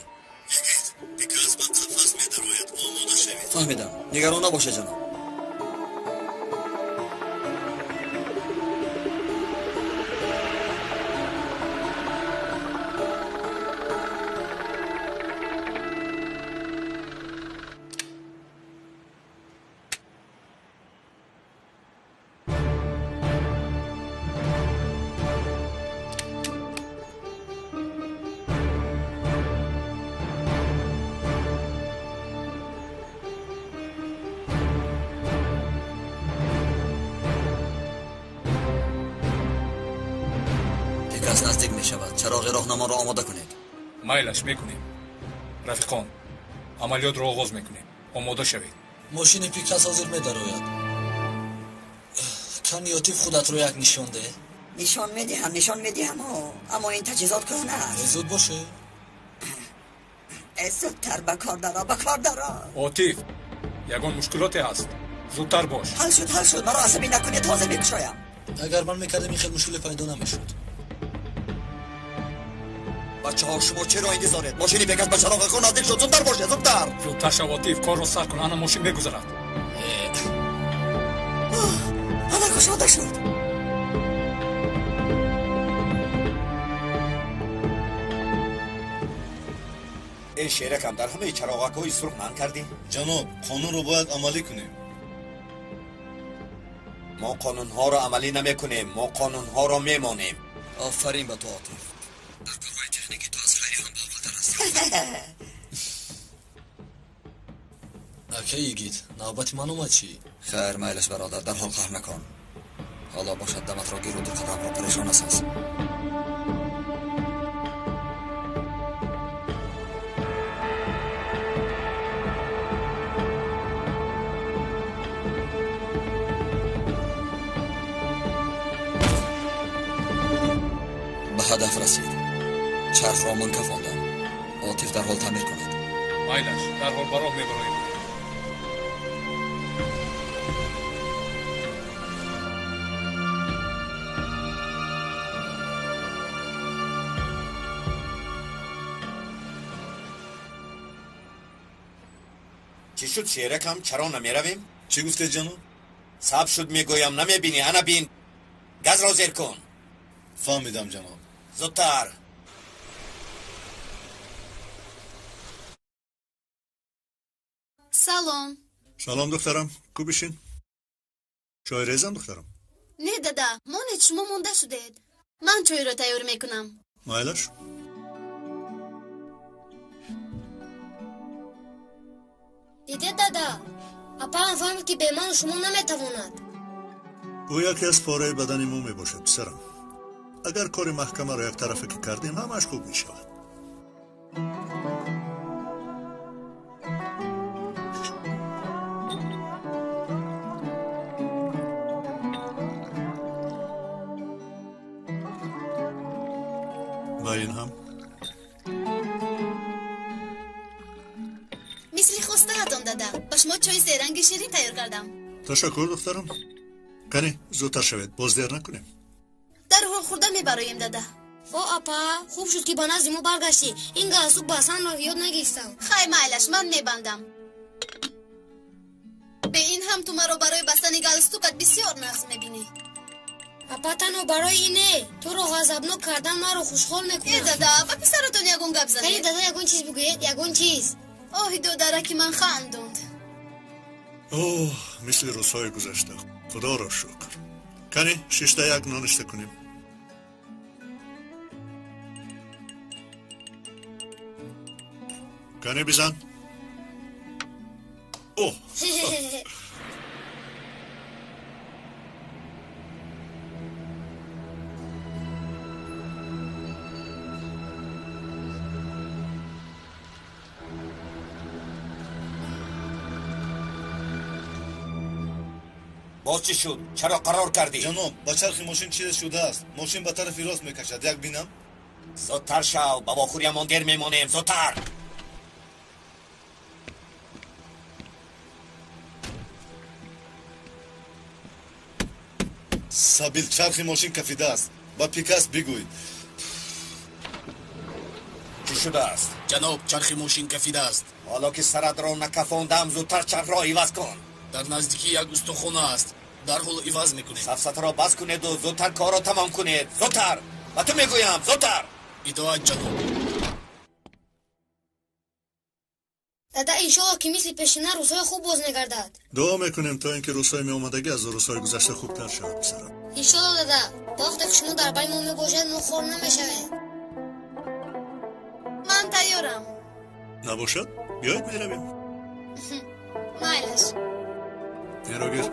Пикас ба қафас медарояд, омода шавед. Фаҳмидам. Нигарон набошед, ҷаноб. Пикас наздик мешавад. Чароғи роҳнаморо омода кунед. Майлаш, мекунем. Рафиқон, амалиётро оғоз мекунем. Омода шавед. Мошини Пикас ҳозир медарояд. Кани Отиф, худатро як нишон деҳ. Нишон медиҳам, нишон медиҳам, аммо ин таҷҳизот кӯҳна аст. Зуд боше. Зудтар ба кор даро, ба кор даро. Отиф, ягон мушкилоте ҳаст? Зудтар бош. Ҳал шуд, ҳал шуд. Маро асабӣ накунед, ҳозир мекушоям. Агар ман мекардам, ин хел мушкиле пайдо намешуд. Бачаҳо, шумо чаро интизоред? Мошини Пикас ба чароғи хун наздик шуд. Зудтар бошед, зудтар. Зудтар шав, Отиф, корро сар кун. Ана мошин мегузарад. Ана кушода шуд. Эй шеракам, дар ҳамаи чароғакҳои сурх манъ кардӣ? Ҷаноб, қонунро бояд амалӣ кунем. Мо қонунҳоро амалӣ намекунем, мо қонунҳоро мемонем. Офарин ба ту, Отиф. Дар корҳои техникӣ ту аз Хайри ҳам боақлтар ҳастӣ. Ака йигит, навбати ман омад чӣ? Хайр, майлаш, бародар, дарҳол қаҳр накун. Ҳоло бошад, даматро гиру ду қадамро парешон насоз. Ба ҳадаф расид. Чархро мункафондам. Отиф дарҳол таъмир кунад. Майлаш, дарҳол ба роҳ мебароем. Чӣ шуд, шеракам? Чаро намеравем? Чӣ гуфтед, ҷаноб? Саб шуд, мегӯям, намебинӣ? Ана бин, газро зер кун. Фаҳмидам, ҷаноб. Зудтар. Салом. Салом, духтарам. Ку бишин. Чой резам, духтарам? Не, дада, монед, шумо монда шудед. Ман чойро тайёр мекунам. Майлаш. Дидед, дада, апаам фаҳмид, ки бе ману шумо наметавонад. Ӯ яке аз пораи бадани мо мебошад, писарам. Агар кори маҳкамаро яктарафа ки кардем, ҳамааш хуб мешавад. Ба ин ҳам Мисли хостаатон, дада, ба шумо чойи серанги ширин тайёр кардам. Ташаккур, духтарам. Кани, зудтар шавед, боз дер накунем. Дарҳол хӯрда мебароем, дада. О, апа, хуб шуд, ки ба назди мо баргаштӣ. Ин галстук бастанро ёд нагирифтам. Хай, майлаш, ман мебандам. Бе ин ҳам ту маро барои бастани галстукат бисёр нағз мебинӣ. Апа, танҳо барои ине туро ғазабнок кардан маро хушҳол мекунад. Э, дада, ба писаратон ягон гап занед. Кани, дада, ягон чиз бигӯед, ягон чиз. Оҳи, додараки ман хандонд. Оҳ, мисли рӯзҳои гузашта. Худоро шукр. Кани, шишта як ноништа кунем. Кани бизан. Оҳ! Боз чӣ шуд? Чаро қарор кардӣ? Ҷаноб, ба чархи мошин чизе шудааст. Мошин ба тарафи рост мекашад. Як бинам. Зудтар шав, ба вохӯриямон дер мемонем. Зудтар! Сабил, чархи мошин кафидааст. Ба Пикас бигӯй. Чӣ шудааст? Ҷаноб, чархи мошин кафидааст. Ҳоло ки саратро накафондам, зудтар чархро иваз кун. Дар наздикӣ як устохона аст. Дарҳол иваз мекунем. Сафсатаро бас кунеду зудтар корро тамом кунед. Зудтар! Ба ту мегӯям, зудтар! Итоат, ҷаноб. Дада, иншолло ки мисли пешина рӯзҳои хуб боз мегардад. Дуо мекунем то ин ки рӯзҳои меомадагӣ аз рӯзҳои гузашта хубтар шавад, писарам. Иншолло, дада, то вақте ки шумо дар байни мо мебошед, мо хор намешавем. Ман тайёрам. Набошад, биёед меравем. Майлаш. Инро гир.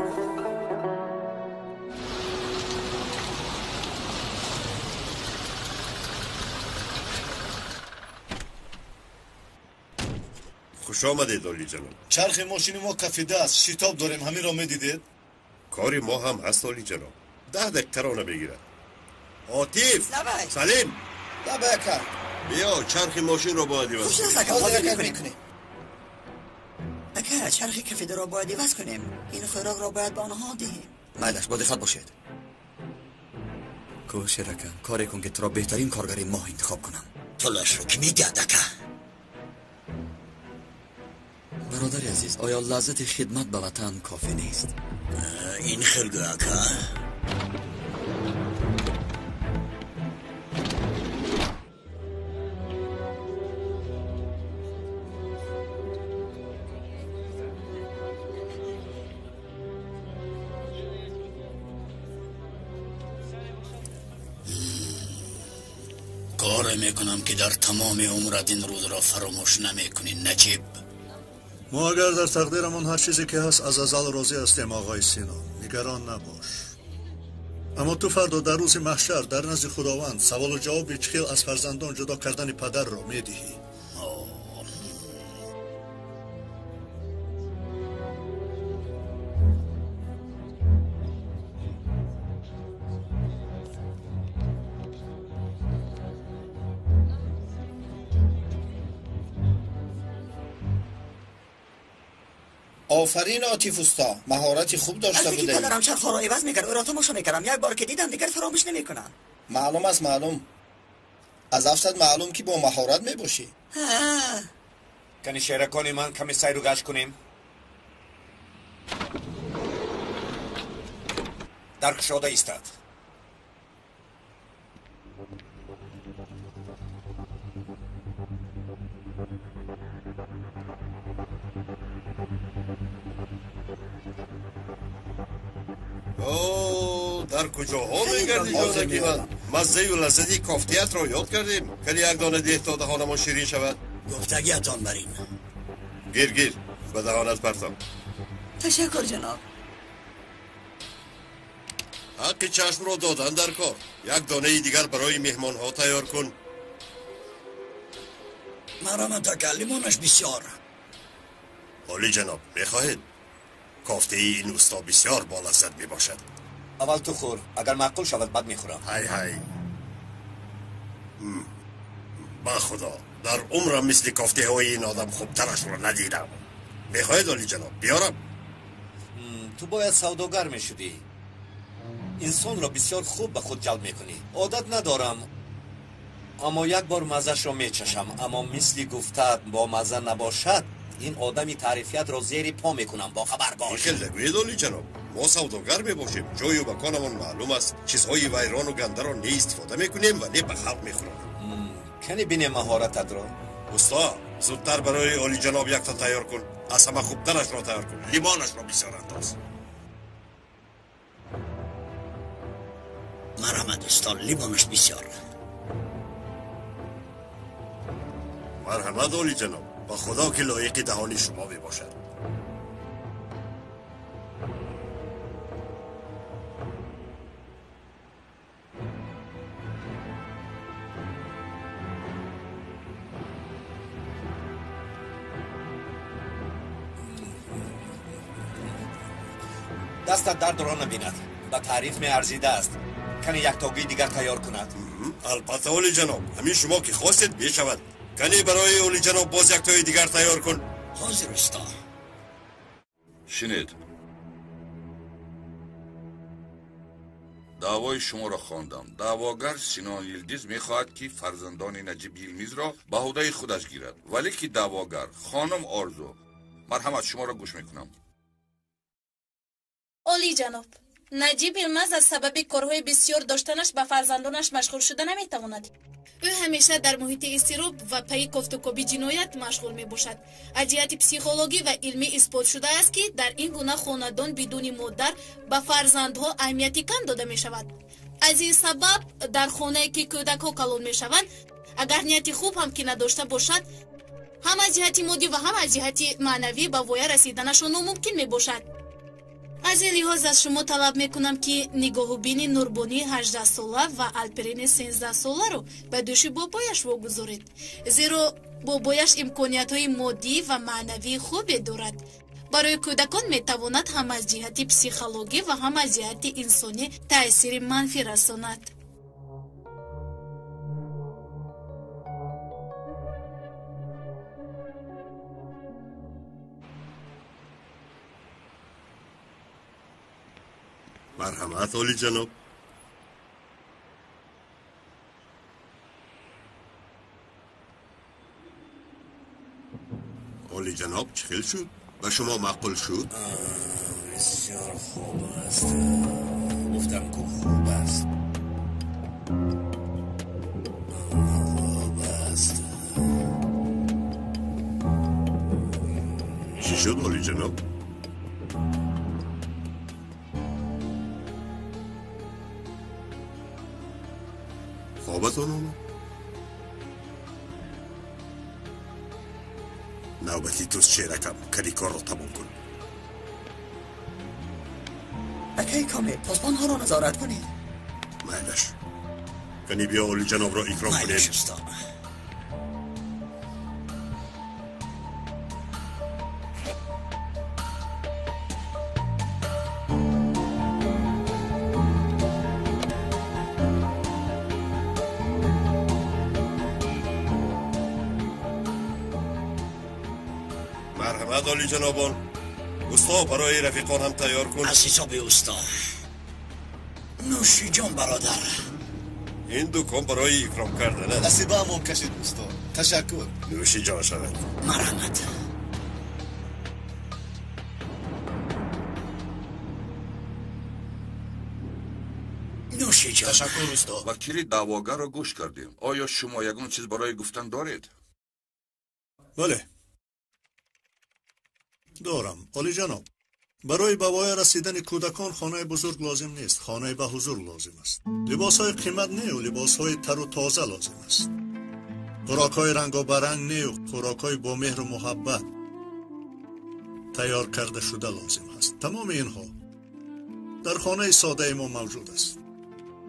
Хуш омадед, олиҷаноб. Чархи мошини мо кафидааст. Шитоб дорем, ҳаминро медидед? Кори мо ҳам ҳаст, олиҷаноб. 10 дақиқаро намегирад. Отиф! Салим! Лабай, ака. Биё, чархи мошинро бояд иваз кунем. Ака, чархи кафидаро бояд иваз кунем. Ин хӯрокро бояд ба онҳо диҳем. Майлаш, бо диққат бошед. Кӯшер ака, коре кун ки туро беҳтарин коргари моҳ интихоб кунам. Пулашро ки медиҳад, ака? Бародари азиз, оё лаззати хидмат ба ватан кофӣ нест? Ин хел гӯ, ака. Коре мекунам ки дар тамоми умрат ин рӯзро фаромӯш намекунӣ, Наҷиб. Мо агар дар тақдирамон ҳар чизе ки ҳаст аз азал розӣ ҳастем, оғои Сино. Нигарон набош. Аммо ту фардо дар рӯзи маҳшар дар назди Худованд саволу ҷавоби чӣ хел аз фарзандон ҷудо кардани падарро медиҳӣ. Офарин, Отиф усто, маҳорати хуб дошта Вақте ки будаӣ. падарам чархҳоро иваз мекард, ӯро тамошо мекардам. Як бор ки дидам, дигар фаромӯш намекунам. Маълум аст, маълум. Аз афсад маълум ки бо маҳорат мебошӣ. Кани шеракони ман каме сайру гашт кунем. Дар кушода истад. О, дар куҷоҳо мегардӣ, ҷонаки ман? Маззаю лаззати кофтиятро ёд кардем. Кани як дона деҳ то даҳонамон ширин шавад. Гуфтагиатон бар ин. Гир, гир, ба даҳонат партом. Ташаккур, ҷаноб. Ҳаққи чашмро додан дар кор. Як донаи дигар барои меҳмонҳо тайёр кун. Марамат, ака, лимонаш бисёр. Олиҷаноб, мехоҳед? Кофтаи ин усто бисёр болаззат мебошад. Аввал ту хӯр, агар маъқул шавад, баъд мехӯрам. Ҳай, ҳай. Ба худо, дар умрам мисли кофтаҳои ин одам хубтарашро надидам. Мехоҳед, олиҷаноб, биёрам? Ту бояд савдогар мешудӣ. Инсонро бисёр хуб ба худ ҷалб мекунӣ. Одат надорам, аммо як бор маззашро мечашам. Аммо мисли гуфтаат бо мазза набошад, ин одами таърифиятро зери по мекунам. Бохабар бош. Ин хел нагӯед, олиҷаноб. Мо савдогар мебошем. Ҷою маконамон маълум аст. Чизҳои вайрону гандаро не истифода мекунем ва не ба халқ мехӯронем. Кани бинем маҳорататро. Усто, зудтар барои олиҷаноб якта тайёр кун. Аз ҳама хубтарашро тайёр кун, лимонашро бисёр андоз. Марҳамат устод, лимонаш бисёр. Марҳамат олиҷаноб, ба худо ки лоиқи даҳони шумо мебошад. Дастат дардро набинад, ба таъриф меарзидааст. Кани яктогии дигар тайёр кунад. Албатта олиҷаноб, ҳамин шумо ки хостед мешавад. Кани барои олиҷаноб боз яктои дигар тайёр кун. Ҳозир усто. Шинед. Даъвои шуморо хондам. Даъвогар Синон Йилдиз мехоҳад, ки фарзандони Наҷиб Йилмизро ба ҳудаи худаш гирад, вале ки даъвогар хонум Орзу. Марҳамат, шуморо гӯш мекунам. Олиҷаноб, Наҷиб Йилмаз аз сабаби корҳои бисёр доштанаш ба фарзандонаш машғул шуда наметавонад. Ӯ ҳамеша дар муҳити изтироб ва пайи кофтукоби ҷиноят машғул мебошад. Аз ҷиҳати психологӣ ва илмӣ исбот шудааст, ки дар ин гуна хонадон бидуни модар ба фарзандҳо аҳамияти кам дода мешавад. Аз ин сабаб дар хонае ки кӯдакҳо калон мешаванд, агар нияти хуб ҳам ки надошта бошад, ҳам аз ҷиҳати моддӣ ва ҳам аз ҷиҳати маънавӣ ба воя расиданашон номумкин мебошад. Аз ин лиҳоз аз шумо талаб мекунам, ки нигоҳубини Нурбонии 18-сола ва Алперини 13-соларо ба дӯши бобояш вогузоред, зеро бобояш имкониятҳои моддӣ ва маънавии хубе дорад. Барои кӯдакон метавонад ҳам аз ҷиҳати психологӣ ва ҳам аз ҷиҳати инсонӣ таъсири манфӣ расонад. Марҳамат олиҷаноб. Олиҷаноб, чӣ хел шуд? Ба шумо маъқул шуд? Бисёр хуб аст. Гуфтам ку хуб аст. Хуб аст. Чӣ шуд олиҷаноб? Хобатон омад? Навбати туст, шеракам, кани корро тамом кун. Акай Комил, посбонҳоро назорат кунед. Майлаш. Кани биё олиҷанобро икром кунем. Майлаш устод. Марҳамат олиҷанобон. Усто, барои рафиқон ҳам тайёр кун. Аз ҳисоби усто. Нӯши ҷон, бародар. Ин дукон барои икром кардан аст. Насибаамон кашид усто. Ташаккур. Нӯши ҷон шавад. Марҳамат. Нӯши ҷон. Ташаккур усто. Вакили даъвогарро гӯш кардем. Оё шумо ягон чиз барои гуфтан доред? Бале, дорам олиҷаноб. Барои ба воя расидани кӯдакон хонаи бузург лозим нест, хонаи ба ҳузур лозим аст. Либосҳои қимат нею либосҳои тару тоза лозим аст. Хӯрокҳои рангобаранг нею хӯрокҳои бо меҳру муҳаббат тайёр карда шуда лозим аст. Тамоми инҳо дар хонаи содаи мо мавҷуд аст.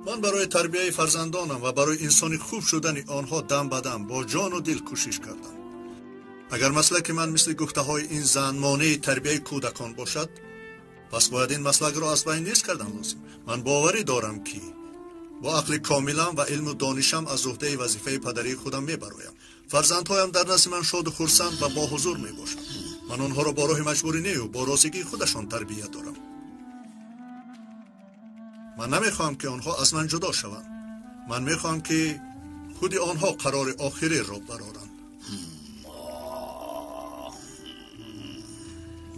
Ман барои тарбияи фарзандонам ва барои инсони хуб шудани онҳо дам ба дам бо ҷону дил кӯшиш кардам. Агар маслаки ман мисли гуфтаҳои ин зан монеи тарбияи кӯдакон бошад, пас бояд ин маслакро аз байн нест кардан лозим. Ман боварӣ дорам, ки бо ақли комилам ва илму донишам аз уҳдаи вазифаи падарии худам мебароям. Фарзандҳоям дар назди ман шоду хурсанд ва бо ҳузур мебошанд. Ман онҳоро бо роҳи маҷбурӣ нею бо розигии худашон тарбия дорам. Ман намехоҳам, ки онҳо аз ман ҷудо шаванд. Ман мехоҳам, ки худи онҳо қарори охириро бароранд.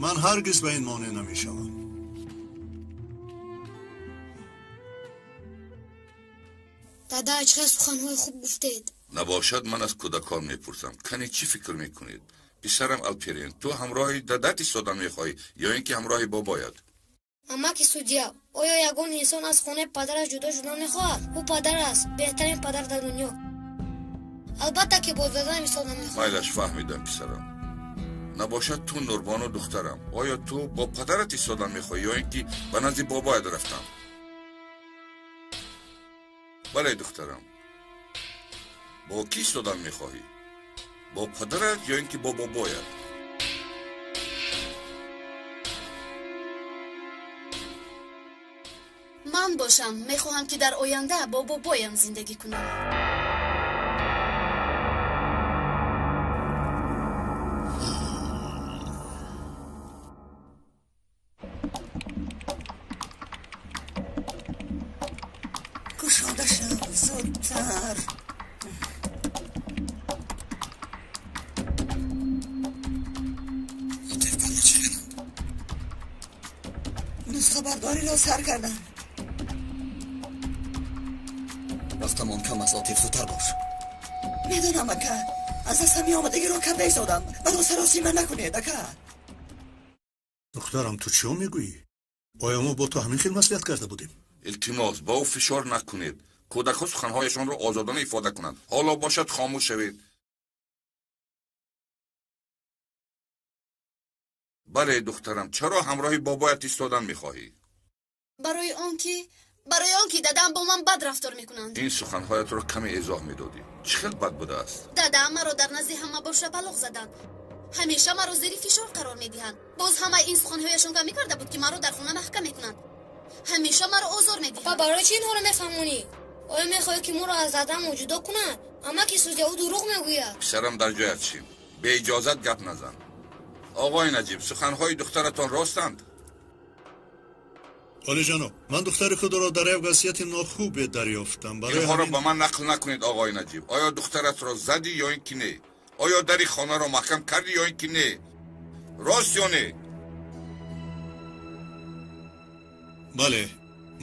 Ман ҳаргиз ба ин монеъ намешавам. Дада, чӣ хел суханҳои хуб гуфтед. Набошад, ман аз кӯдакон мепурсам, кане чӣ фикр мекунед? Писарам Алперин, ту ҳамроҳи дадат истодан мехоҳӣ ё ин ки ҳамроҳи бобоят? Амаки судья, оё ягон инсон аз хонаи падараш ҷудо шудан мехоҳад? Ӯ падар аст, беҳтарин падар дар дунё. Албатта ки бо дадам истодан мехоҳам. Майлаш, фаҳмидам, писарам. Набошад ту Нурбону духтарам, оё ту бо падарат истодан мехоҳӣ ё ин ки ба назди бобоят рафтам? Бале, духтарам. Бо кӣ истодан мехоҳӣ? Бо падарат ё ин ки бо бобоят? Ман бошам, мехоҳам ки дар оянда бо бобоям зиндагӣ кунам. Кушода шав зудтар. Нусхабардориро сар кардам. Вақтамон кам аст, Отиф, зудтар бош. Медонам, ака, аз дастам меомадагиро карда истодам. Маро саросима накунед, ака. Духтарам, ту чиҳо мегӯӣ? Оё мо бо ту ҳамин хел маслиҳат карда будем? Илтимос, ба ӯ фишор накунед. Кӯдакҳо суханҳояшонро озодона ифода кунанд. Ҳоло бошад, хомӯш шавед. Бале, духтарам, чаро ҳамроҳи бобоят истодан мехоҳӣ? Барои он ки дадам бо ман бад рафтор мекунанд. Ин суханҳоятро каме эзоҳ медодӣ. Чӣ хел бад будааст? Дадам маро дар назди ҳама бо шапалоқ заданд. Ҳамеша маро зери фишор қарор медиҳанд. Боз ҳамаи ин суханҳояшон кам мекарда буд, ки маро дар хона маҳкам мекунанд. Ҳамеша маро озор медиҳанд. Ба барои чӣ инҳоро мефаҳмонӣ? Оё мехоҳӣ ки моро аз дадамон ҷудо кунанд? Амаки судья, ӯ дурӯғ мегӯяд. Писарам, дар ҷоят шин. Беиҷозат гап назан. Оғои Наҷиб, суханҳои духтаратон ростанд? Олиҷаноб, ман духтари худро дар як вазъияти нохубе дарёфтам. Инҳоро ба ман нақл накунед, оғои Наҷиб. Оё духтаратро задӣ ё ин ки не? Оё дари хонаро маҳкам кардӣ ё ин ки не? Рост ё не? Бале,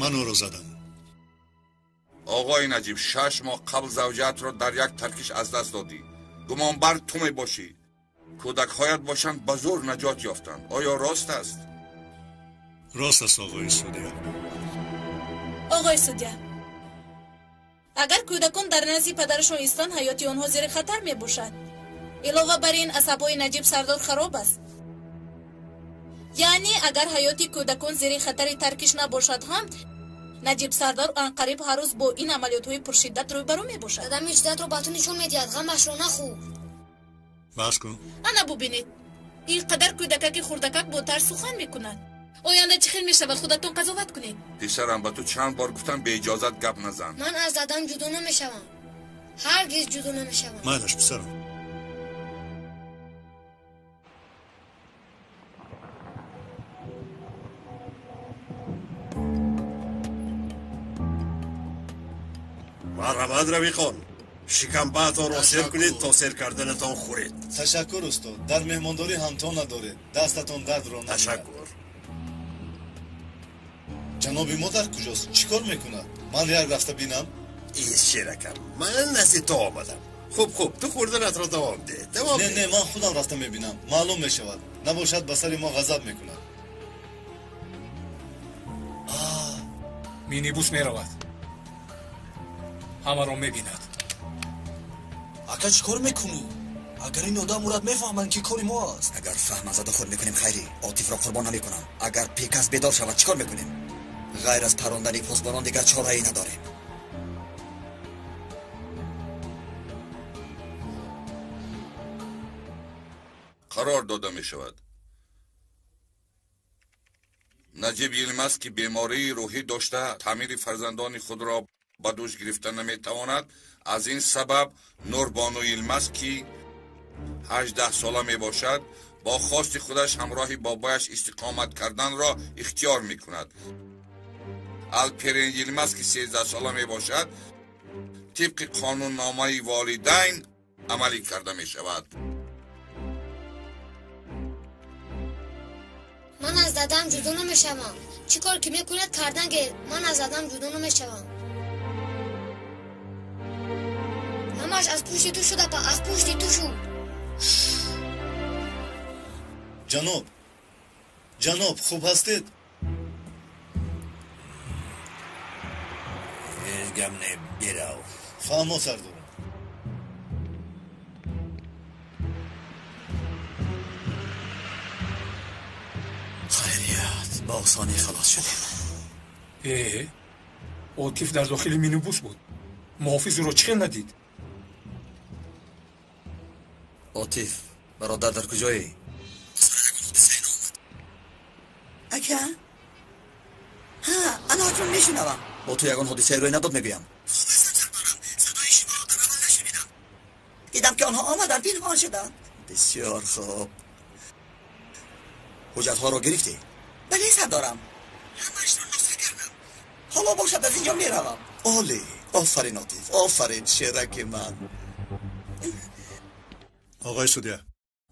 ман ӯро задам. Оғои Наҷиб, 6 моҳ қабл завҷаатро дар як таркиш аз даст додӣ. Гумонбар ту мебошӣ. Кӯдакҳоят бошанд ба зӯр наҷот ёфтанд. Оё рост аст? Рост аст, оғои судья. Оғои судья, агар кӯдакон дар назди падарашон истанд, ҳаёти онҳо зери хатар мебошад. Илова бар ин, асабҳои Наҷиб сардор хароб аст. Яъне агар ҳаёти кӯдакон зери хатари таркиш набошад ҳам, Наҷиб сардор анқариб ҳар рӯз бо ин амалиётҳои пуршиддат рӯбарӯ мебошад. Дадам ин шиддатро ба ту нишон медиҳад, ғамашро нахӯр. Бас кун. Ана бубинед, ин қадар кӯдакаки хурдакак бо тарс сухан мекунад. Оянда чӣ хел мешавад, худатон қазоват кунед. Писарам, ба ту чанд бор гуфтам беиҷозат гап назан. Ман аз дадам ҷудо намешавам. Ҳаргиз ҷудо намешавам. Майлаш, писарам. Марҳамат, равиқон, шикамбаатонро сер кунед то сер карданатон хӯред. Ташаккур, устод. Дар меҳмондорӣ ҳамто надоред. Дастатон дардро намегирад. Ташаккур. Ҷаноби мо дар куҷост? Чӣ кор мекунад? Ман як рафта бинам. Ис шеракам, ман назди ту омадам. Хуб, хуб, ту хӯрданатро давом деҳ. Давом Не, не, ман худам рафта мебинам. Маълум мешавад. Набошад, ба сари мо ғазаб мекунад. Минибус меравад. Ҳамаро мебинад. Ака, чӣ кор мекунӣ? Агар ин одам мурад, мефаҳманд ки кори мо аст. Агар фаҳманд, зада худ мекунем, Хайрӣ. Отифро қурбон намекунам. Агар Пикас бедор шавад, чӣ кор мекунем? Ғайр аз парондани посбонон дигар чорае надорем. Қарор дода мешавад. Наҷиб Йилмаз, ки бемории рӯҳӣ дошта, таъмири фарзандони худро ба дӯш гирифта наметавонад, аз ин сабаб Нурбону Йилмаз, ки 18 сола мебошад, бо хости худаш ҳамроҳи бобояш истиқомат карданро ихтиёр мекунад. Алперин Йилмаз, ки 13 сола мебошад, тибқи қонунномаи волидайн амалӣ карда мешавад. Ман аз дадам ҷудо намешавам. Чӣ кор ки мекунед, кардан гир. Ман аз дадам ҷудо намешавам. Ҳамаш аз пушти ту шуда, па, аз пушти ту шуд. Ҷаноб, ҷаноб, хуб ҳастед? Ҳеҷ гап не, бирав. Фаҳмо, сардорам. Хайрият, ба осонӣ халос шудем. Э, Отиф дар дохили минибус буд. Муҳофиз ӯро чӣ хел надид? Отиф, бародар, дар куҷоӣ? Ака, ҳа, ана акнун мешунавам. Бо ту ягон ҳодисае рӯй надод, мегӯям. Садои шуморо дар аввал нашунидам. Дидам, ки онҳо омаданд, пинҳон шуданд. Бисёр хуб. Ҳуҷҷатҳоро гирифтӣ? Бале, сардорам, ҳамаашро нусха кардам. Ҳоло бошад, аз инҷо меравам. Олӣ! Офарин, Отиф, офарин, шераки ман. Оғои судя,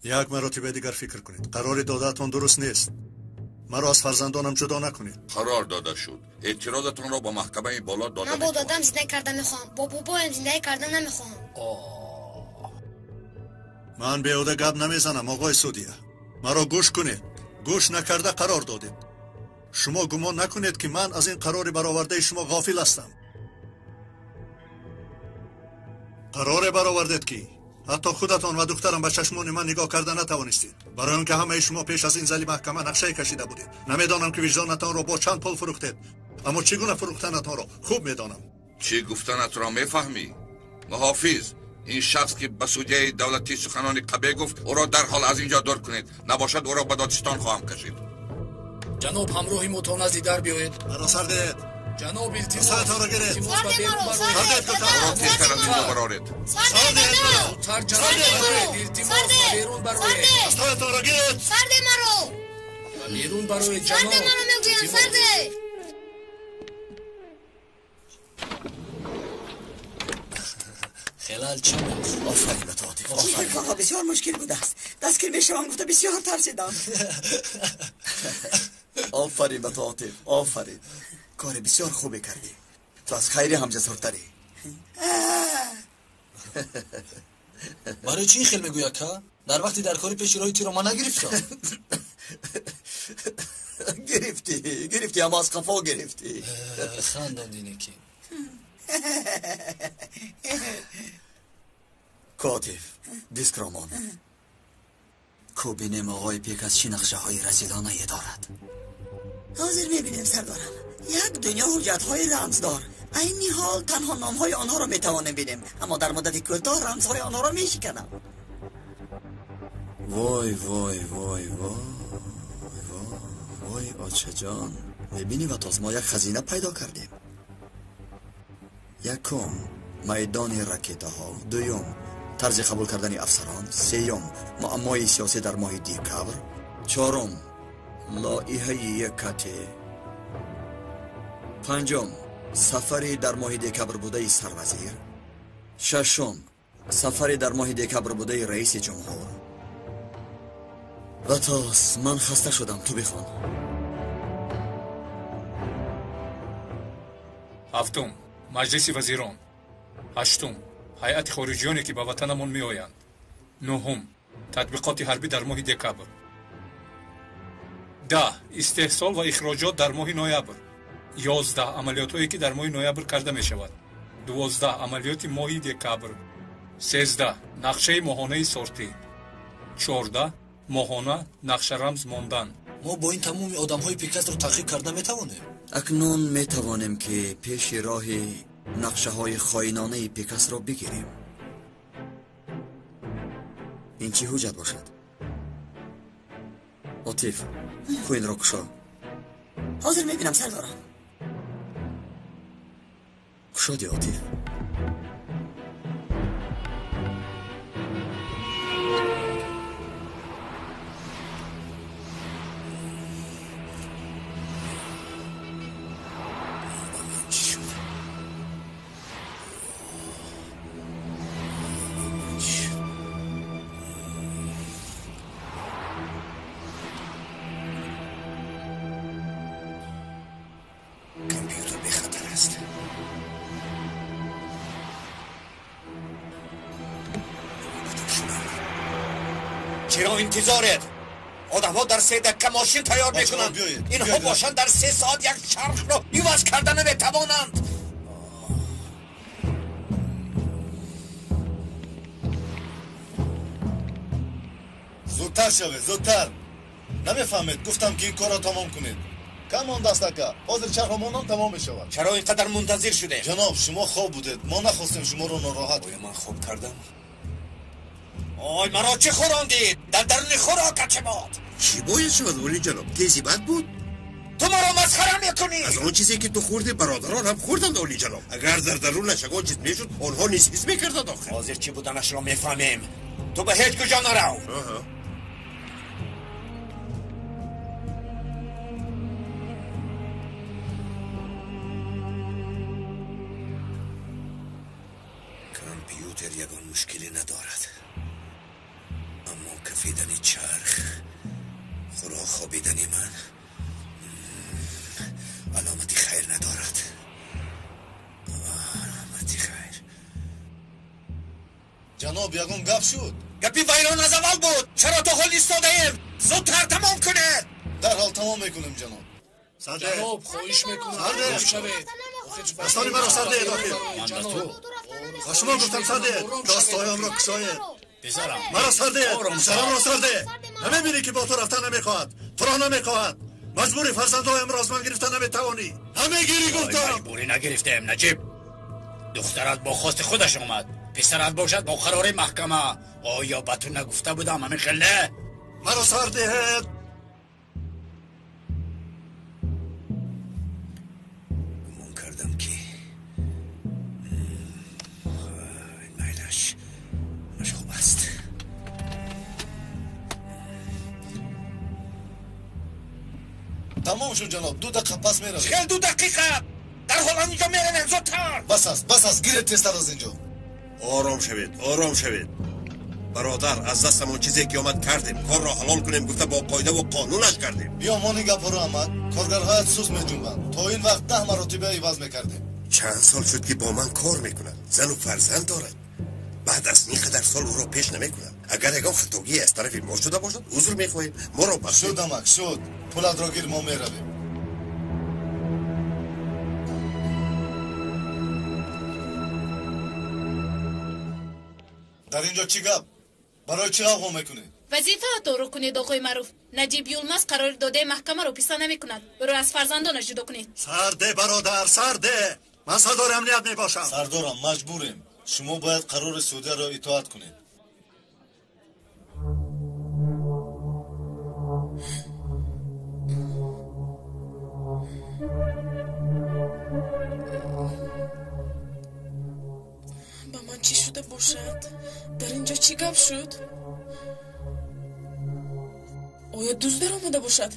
як маротиба дигар фикр кунед. Қарори додаатон дуруст нест. Маро аз фарзандонам ҷудо накунед. Қарор дода шуд. Эътирозатонро ба маҳкамаи боло дода Ман бо метавонед. додам зиндагӣ карда мехоҳам, бо бобоям зиндагӣ карда намехоҳам. Ман беҳуда гап намезанам, оғои судя. Маро гӯш кунед. Гӯш накарда қарор додед. Шумо гумон накунед, ки ман аз ин қарори баровардаи шумо ғофил ҳастам. Қароре баровардед, ки ҳатто худатон ва духтарам ба чашмони ман нигоҳ карда натавонистед, барои он ки ҳамаи шумо пеш аз ин зали маҳкама нақшае кашида будед. Намедонам, ки виҷдонатонро бо чанд пул фурӯхтед, аммо чӣ гуна фурӯхтанатонро хуб медонам. Чӣ гуфтанатро мефаҳмӣ? Муҳофиз, ин шахс, ки ба судяи давлатӣ суханони қабеҳ гуфт, ӯро дарҳол аз ин ҷо дур кунед, набошад, ӯро ба додистон хоҳам кашид. Ҷаноб, ҳамроҳи мо то назди дар биёед. Маро сар диҳед. Ҷаноб, илтимос. Саратонро гиред. Илтимос, ба берун бароед. Сар диҳед, гуфтам. Ӯро тезтар аз ин ҷо бароред. Зудтар, ҷаноб, бароед. Илтимос, ба берун бароед. Саратонро гиред. Сарде маро! Ба берун бароед, Сарде ҷаноб. маро мегӯям, Илтимос. сарде! Хелал чӣ буд? Офарин ба ту, Отиф, Ин офарин. корҳо бисёр мушкил будааст. Дастгир мешавам гуфта бисёр тарсидам. Офарин ба ту, Отиф, офарин. Кори бисёр хубе кардӣ. Ту аз Хайри ҳам ҷасуртарӣ. Барои чӣ ин хел мегӯӣ, ака? Дар вақти дар кори пеши роҳи тиро ман нагирифтам. Гирифтӣ, гирифтӣ, аммо аз қафо гирифтӣ. Хандондине ки. Котиф, дискро мон. Ку бинем, оғои Пекас чӣ нақшаҳои разилонае дорад. Ҳозир мебинем, сардорам. Як дунё ҳуҷҷатҳои рамздор. Айни ҳол танҳо номҳои онҳоро метавонем бинем, аммо дар муддати кӯтоҳ рамзҳои онҳоро мешиканам. Вой, вой, вой, вой, вой, вой, очаҷон, мебинӣ, Ватоз, мо як хазина пайдо кардем. Якум, майдони ракетаҳо. Дуюм, тарзи қабул кардани афсарон. Сеюм, муаммои сиёсӣ дар моҳи декабр. Чорум, лоиҳаи якате. Панҷум, сафари дар моҳи декабр будаи сарвазир. Шашум, сафари дар моҳи декабр будаи раиси ҷумҳур. Ватоз, ман хаста шудам, ту бихон. Ҳафтум, маҷлиси вазирон. Ҳаштум, ҳайати хориҷиёне, ки ба ватанамон меоянд. Нуҳум, татбиқоти ҳарбӣ дар моҳи декабр. 10, истеҳсол ва ихроҷот дар моҳи ноябр. 11, амалиётҳое, ки дар моҳи ноябр карда мешавад. 12, амалиёти моҳи декабр. 13, нақшаи моҳонаи сортӣ. 14, моҳона нақшарамз мондан. Мо бо ин тамоми одамҳои Пикасро таъқиб карда метавонем. Акнун метавонем, ки пеши роҳи нақшаҳои хоинонаи Пикасро бигирем. Ин чӣ ҳуҷҷат бошад? Отиф, ку инро кушо. Ҳозир мебинам, сардорам. Кушоди, Отиф. Компютер бехатар аст. Чаро интизоред? Одамҳо дар 3 дақиқа мошин тайёр мекунанд. Инҳо бошанд дар 3 соат як чархро иваз карда наметавонанд. Зудтар шавед, зудтар. Намефаҳмед, гуфтам ки ин корро тамом кунед. Кам мондааст ака, ҳозир чархомонам тамом мешавад. Чаро ин қадар мунтазир шудем? Ҷаноб, шумо хоб будед, мо нахостем шуморо нороҳат. Оё ман хоб кардам? Ой, маро чӣ хӯрондид? Дар даруни хӯрока чӣ буд? Чӣ бояд шавад, олиҷаноб? Тези бад буд? Ту маро масхара мекунӣ? Аз он чизе ки ту хӯрдӣ, бародарон ҳам хӯрданд, олиҷаноб. Агар дар дарунаш ягон чиз мешуд, онҳо низ ҳис мекарданд охир. Ҳозир чӣ буданашро мефаҳмем. Ту ба ҳеҷ куҷо нарав. Компютер ягон мушкилӣ надорад, аммо кафидани чарх, хӯрок хобидани ман аломати хайр надорад. Аломати хайр. Ҷаноб, ягон гап шуд? Гапи вайрон аз аввал буд. Чаро то ҳол истодаем? Зудтар тамом кунед. Дарҳол тамом мекунем, ҷаноб. Ҷаноб, хоҳиш мекунам, ором шавед. Дастони маро сар диҳед охир. Ба шумо гуфтам сар диҳед. Дастҳоямро кушоед. Маро сар диҳед. Сарамро сар диҳед. Намебинӣ ки бо ту рафтан намехоҳад? Туро намехоҳад. Маҷбури фарзандҳоямро аз ман гирифта наметавонӣ. Ҳамегирӣ гуфтам. Маҷбурӣ нагирифтаем, Наҷиб. Духтарат бо хости худаш омад. Писарат бошад бо қарори маҳкама. Оё ба ту нагуфта будам ҳамин хел не? Маро сар диҳед. Гумон кардам ки майлаш ҳамаш хуб аст. Тамом шуд, ҷаноб. 2 дақиқа пас меравем. Хел 2 дақиқа? Дарҳол аз инҷо меравем, зудтар. Бас аст, бас аст, гиред тезтар аз инҷо. Ором шавед, ором шавед. Бародар, аз дастам он чизе ки омад кардем. Корро ҳалол кунем гуфта бо қоидаву қонунаш кардем. Биё мони гапҳоро, Аҳмад. Коргарҳоят сус меҷунбанд. То ин вақт 10 маротиба иваз мекардем. Чанд сол шуд ки бо ман кор мекунад. Зану фарзанд дорад. Баъд аз ин қадар сол ӯро пеш намекунам. Агар ягон хатогие аз тарафи мо шуда бошад, узр мехоҳем. Моро бахшед. Шуд, амак, шуд. Пулатро гир, мо меравем. Дар ин ҷо чӣ гап? Барои чӣ ғавғо мекунед? Вазифаатонро кунед, оқои Маъруф. Наҷиб Юлмаз қарори додаи маҳкамаро писа намекунад. Ӯро аз фарзандонаш ҷудо кунед. Сарде, бародар, сарде. Ман сардори амният мебошам. Сардорам, маҷбурем. Шумо бояд қарори судияро итоат кунед. Ба ман чӣ шуда бошад? Дар ин ҷо чӣ гап шуд? Оё дузд даромада бошад?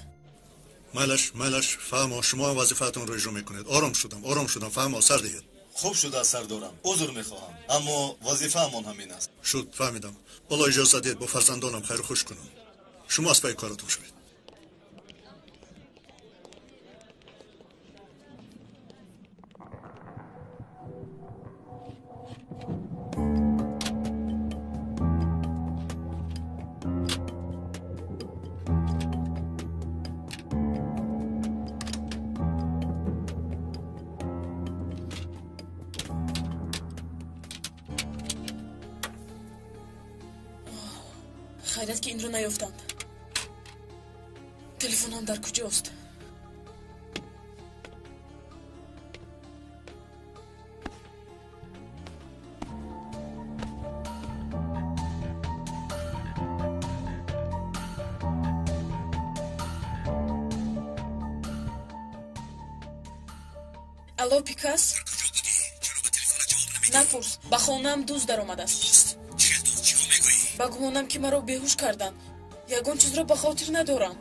Майлаш, майлаш, фаҳмо, шумо ҳам вазифаатонро иҷро мекунед. Ором шудам, ором шудам, фаҳмо, сар диҳед. Хуб шудааст, сардорам. Узр мехоҳам, аммо вазифаамон ҳамин аст. Шуд, фаҳмидам. Ҳоло иҷоза диҳед бо фарзандонам хайру хуш кунам. Шумо аз пайи коратон шавед. Хайрат ки инро наёфтанд. Телефонам дар куҷост? Алло, Пикас? Напурс, ба хонаам дузд даромадааст. Ба гумонам ки маро беҳуш карданд. Ягон чизро ба хотир надорам.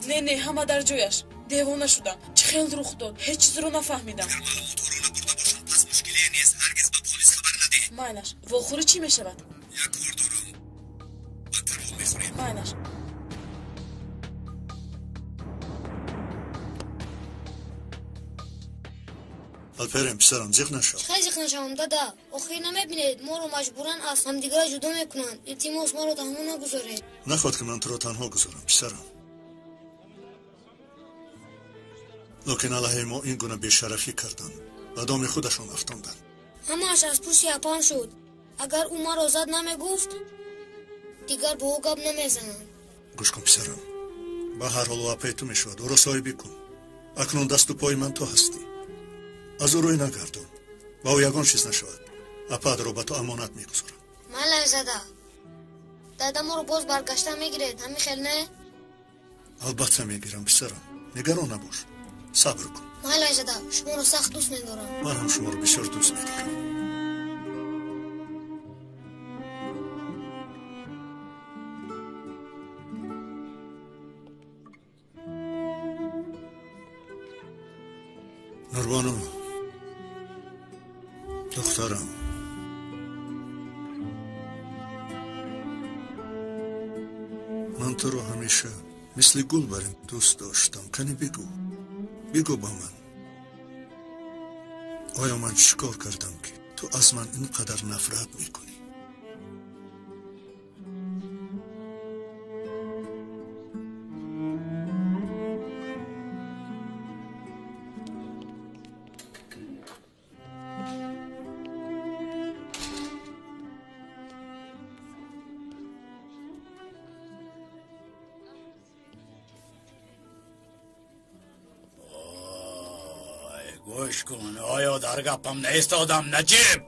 Не, не, ҳама дар ҷояш. Девона шудам. Чӣ хел рух дод? Ҳеҷ чизро нафаҳмидам. Майлаш, вохӯрӣ чӣ мешавад? Майлаш. Алперем, писарам, зиқ нашав. Чӣ зиқ нашавам, дада? Охир намебинед, моро маҷбуран аз ҳамдигар ҷудо мекунанд. Илтимос, маро танҳо нагузоред. Нахоҳад ки ман туро танҳо гузорам, писарам. Лекин алайҳи мо ин гуна бешарафӣ карданд, ба доми худашон афтонданд. Ҳамааш аз пушти апам шуд. Агар ӯ маро зад намегуфт, дигар бо ӯ гап намезанам. Гӯш кун, писарам, ба ҳар ҳол ӯ апаи ту мешавад, ӯро соҳибӣ кун. Акнун дасту пои ман ту ҳастӣ. Аз ӯ рӯй нагардон, ба ӯ ягон чиз нашавад. Апаатро ба ту амонат мегузорам. Майлаш, дада. Дада моро боз баргашта мегиред, ҳамин хел не? Албатта мегирам, писарам, нигарон набош, сабр кун. Майлаш, дада, шуморо сахт дӯст медорам. Ман ҳам шуморо бисёр дӯст медорам. Нурбону, духтарам, ман туро ҳамеша мисли гул бар ин дӯст доштам. Кани бигӯ, бигӯ ба ман, оё ман чӣ кор кардам, ки ту аз ман ин қадар нафрат мекунӣ? Гӯш кун, оё дар гапам наистодам, Наҷиб?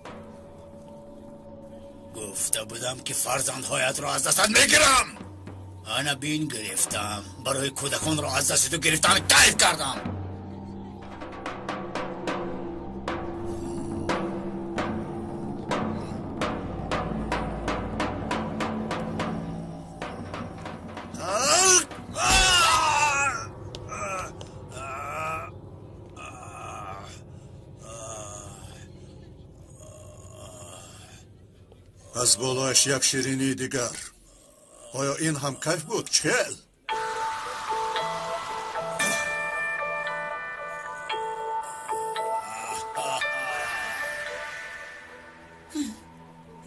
Гуфта будам, ки фарзандҳоятро аз дастат мегирам. Ана бин, гирифтам. Барои кӯдаконро аз дасти ту гирифтан кайф кардам. Аз болояш як ширинии дигар. Оё ин ҳам кайф буд, чел?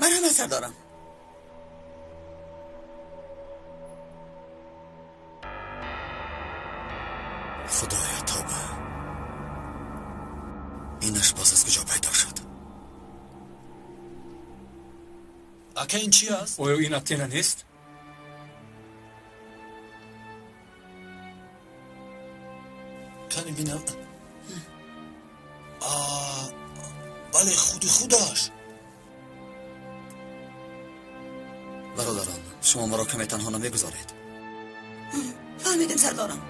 Ман ҳам асар дорам. Худоя, тавба! Инаш боз аз куҷо пайдо шуд? Ака, ин чӣ аст? Оё ин Атена нест? Кани бинам. Бале, худи худаш. Бародарон, шумо маро каме танҳо намегузоред. Фаҳмидем, сардорам.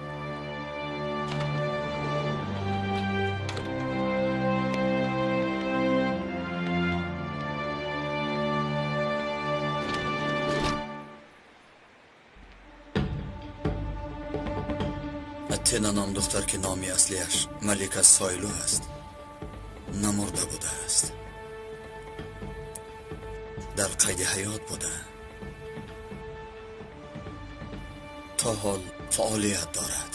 Атена ном духтар, ки номи аслиаш Малика Сойлу аст, намурда будааст, дар қайди ҳаёт буда, то ҳол фаъолият дорад.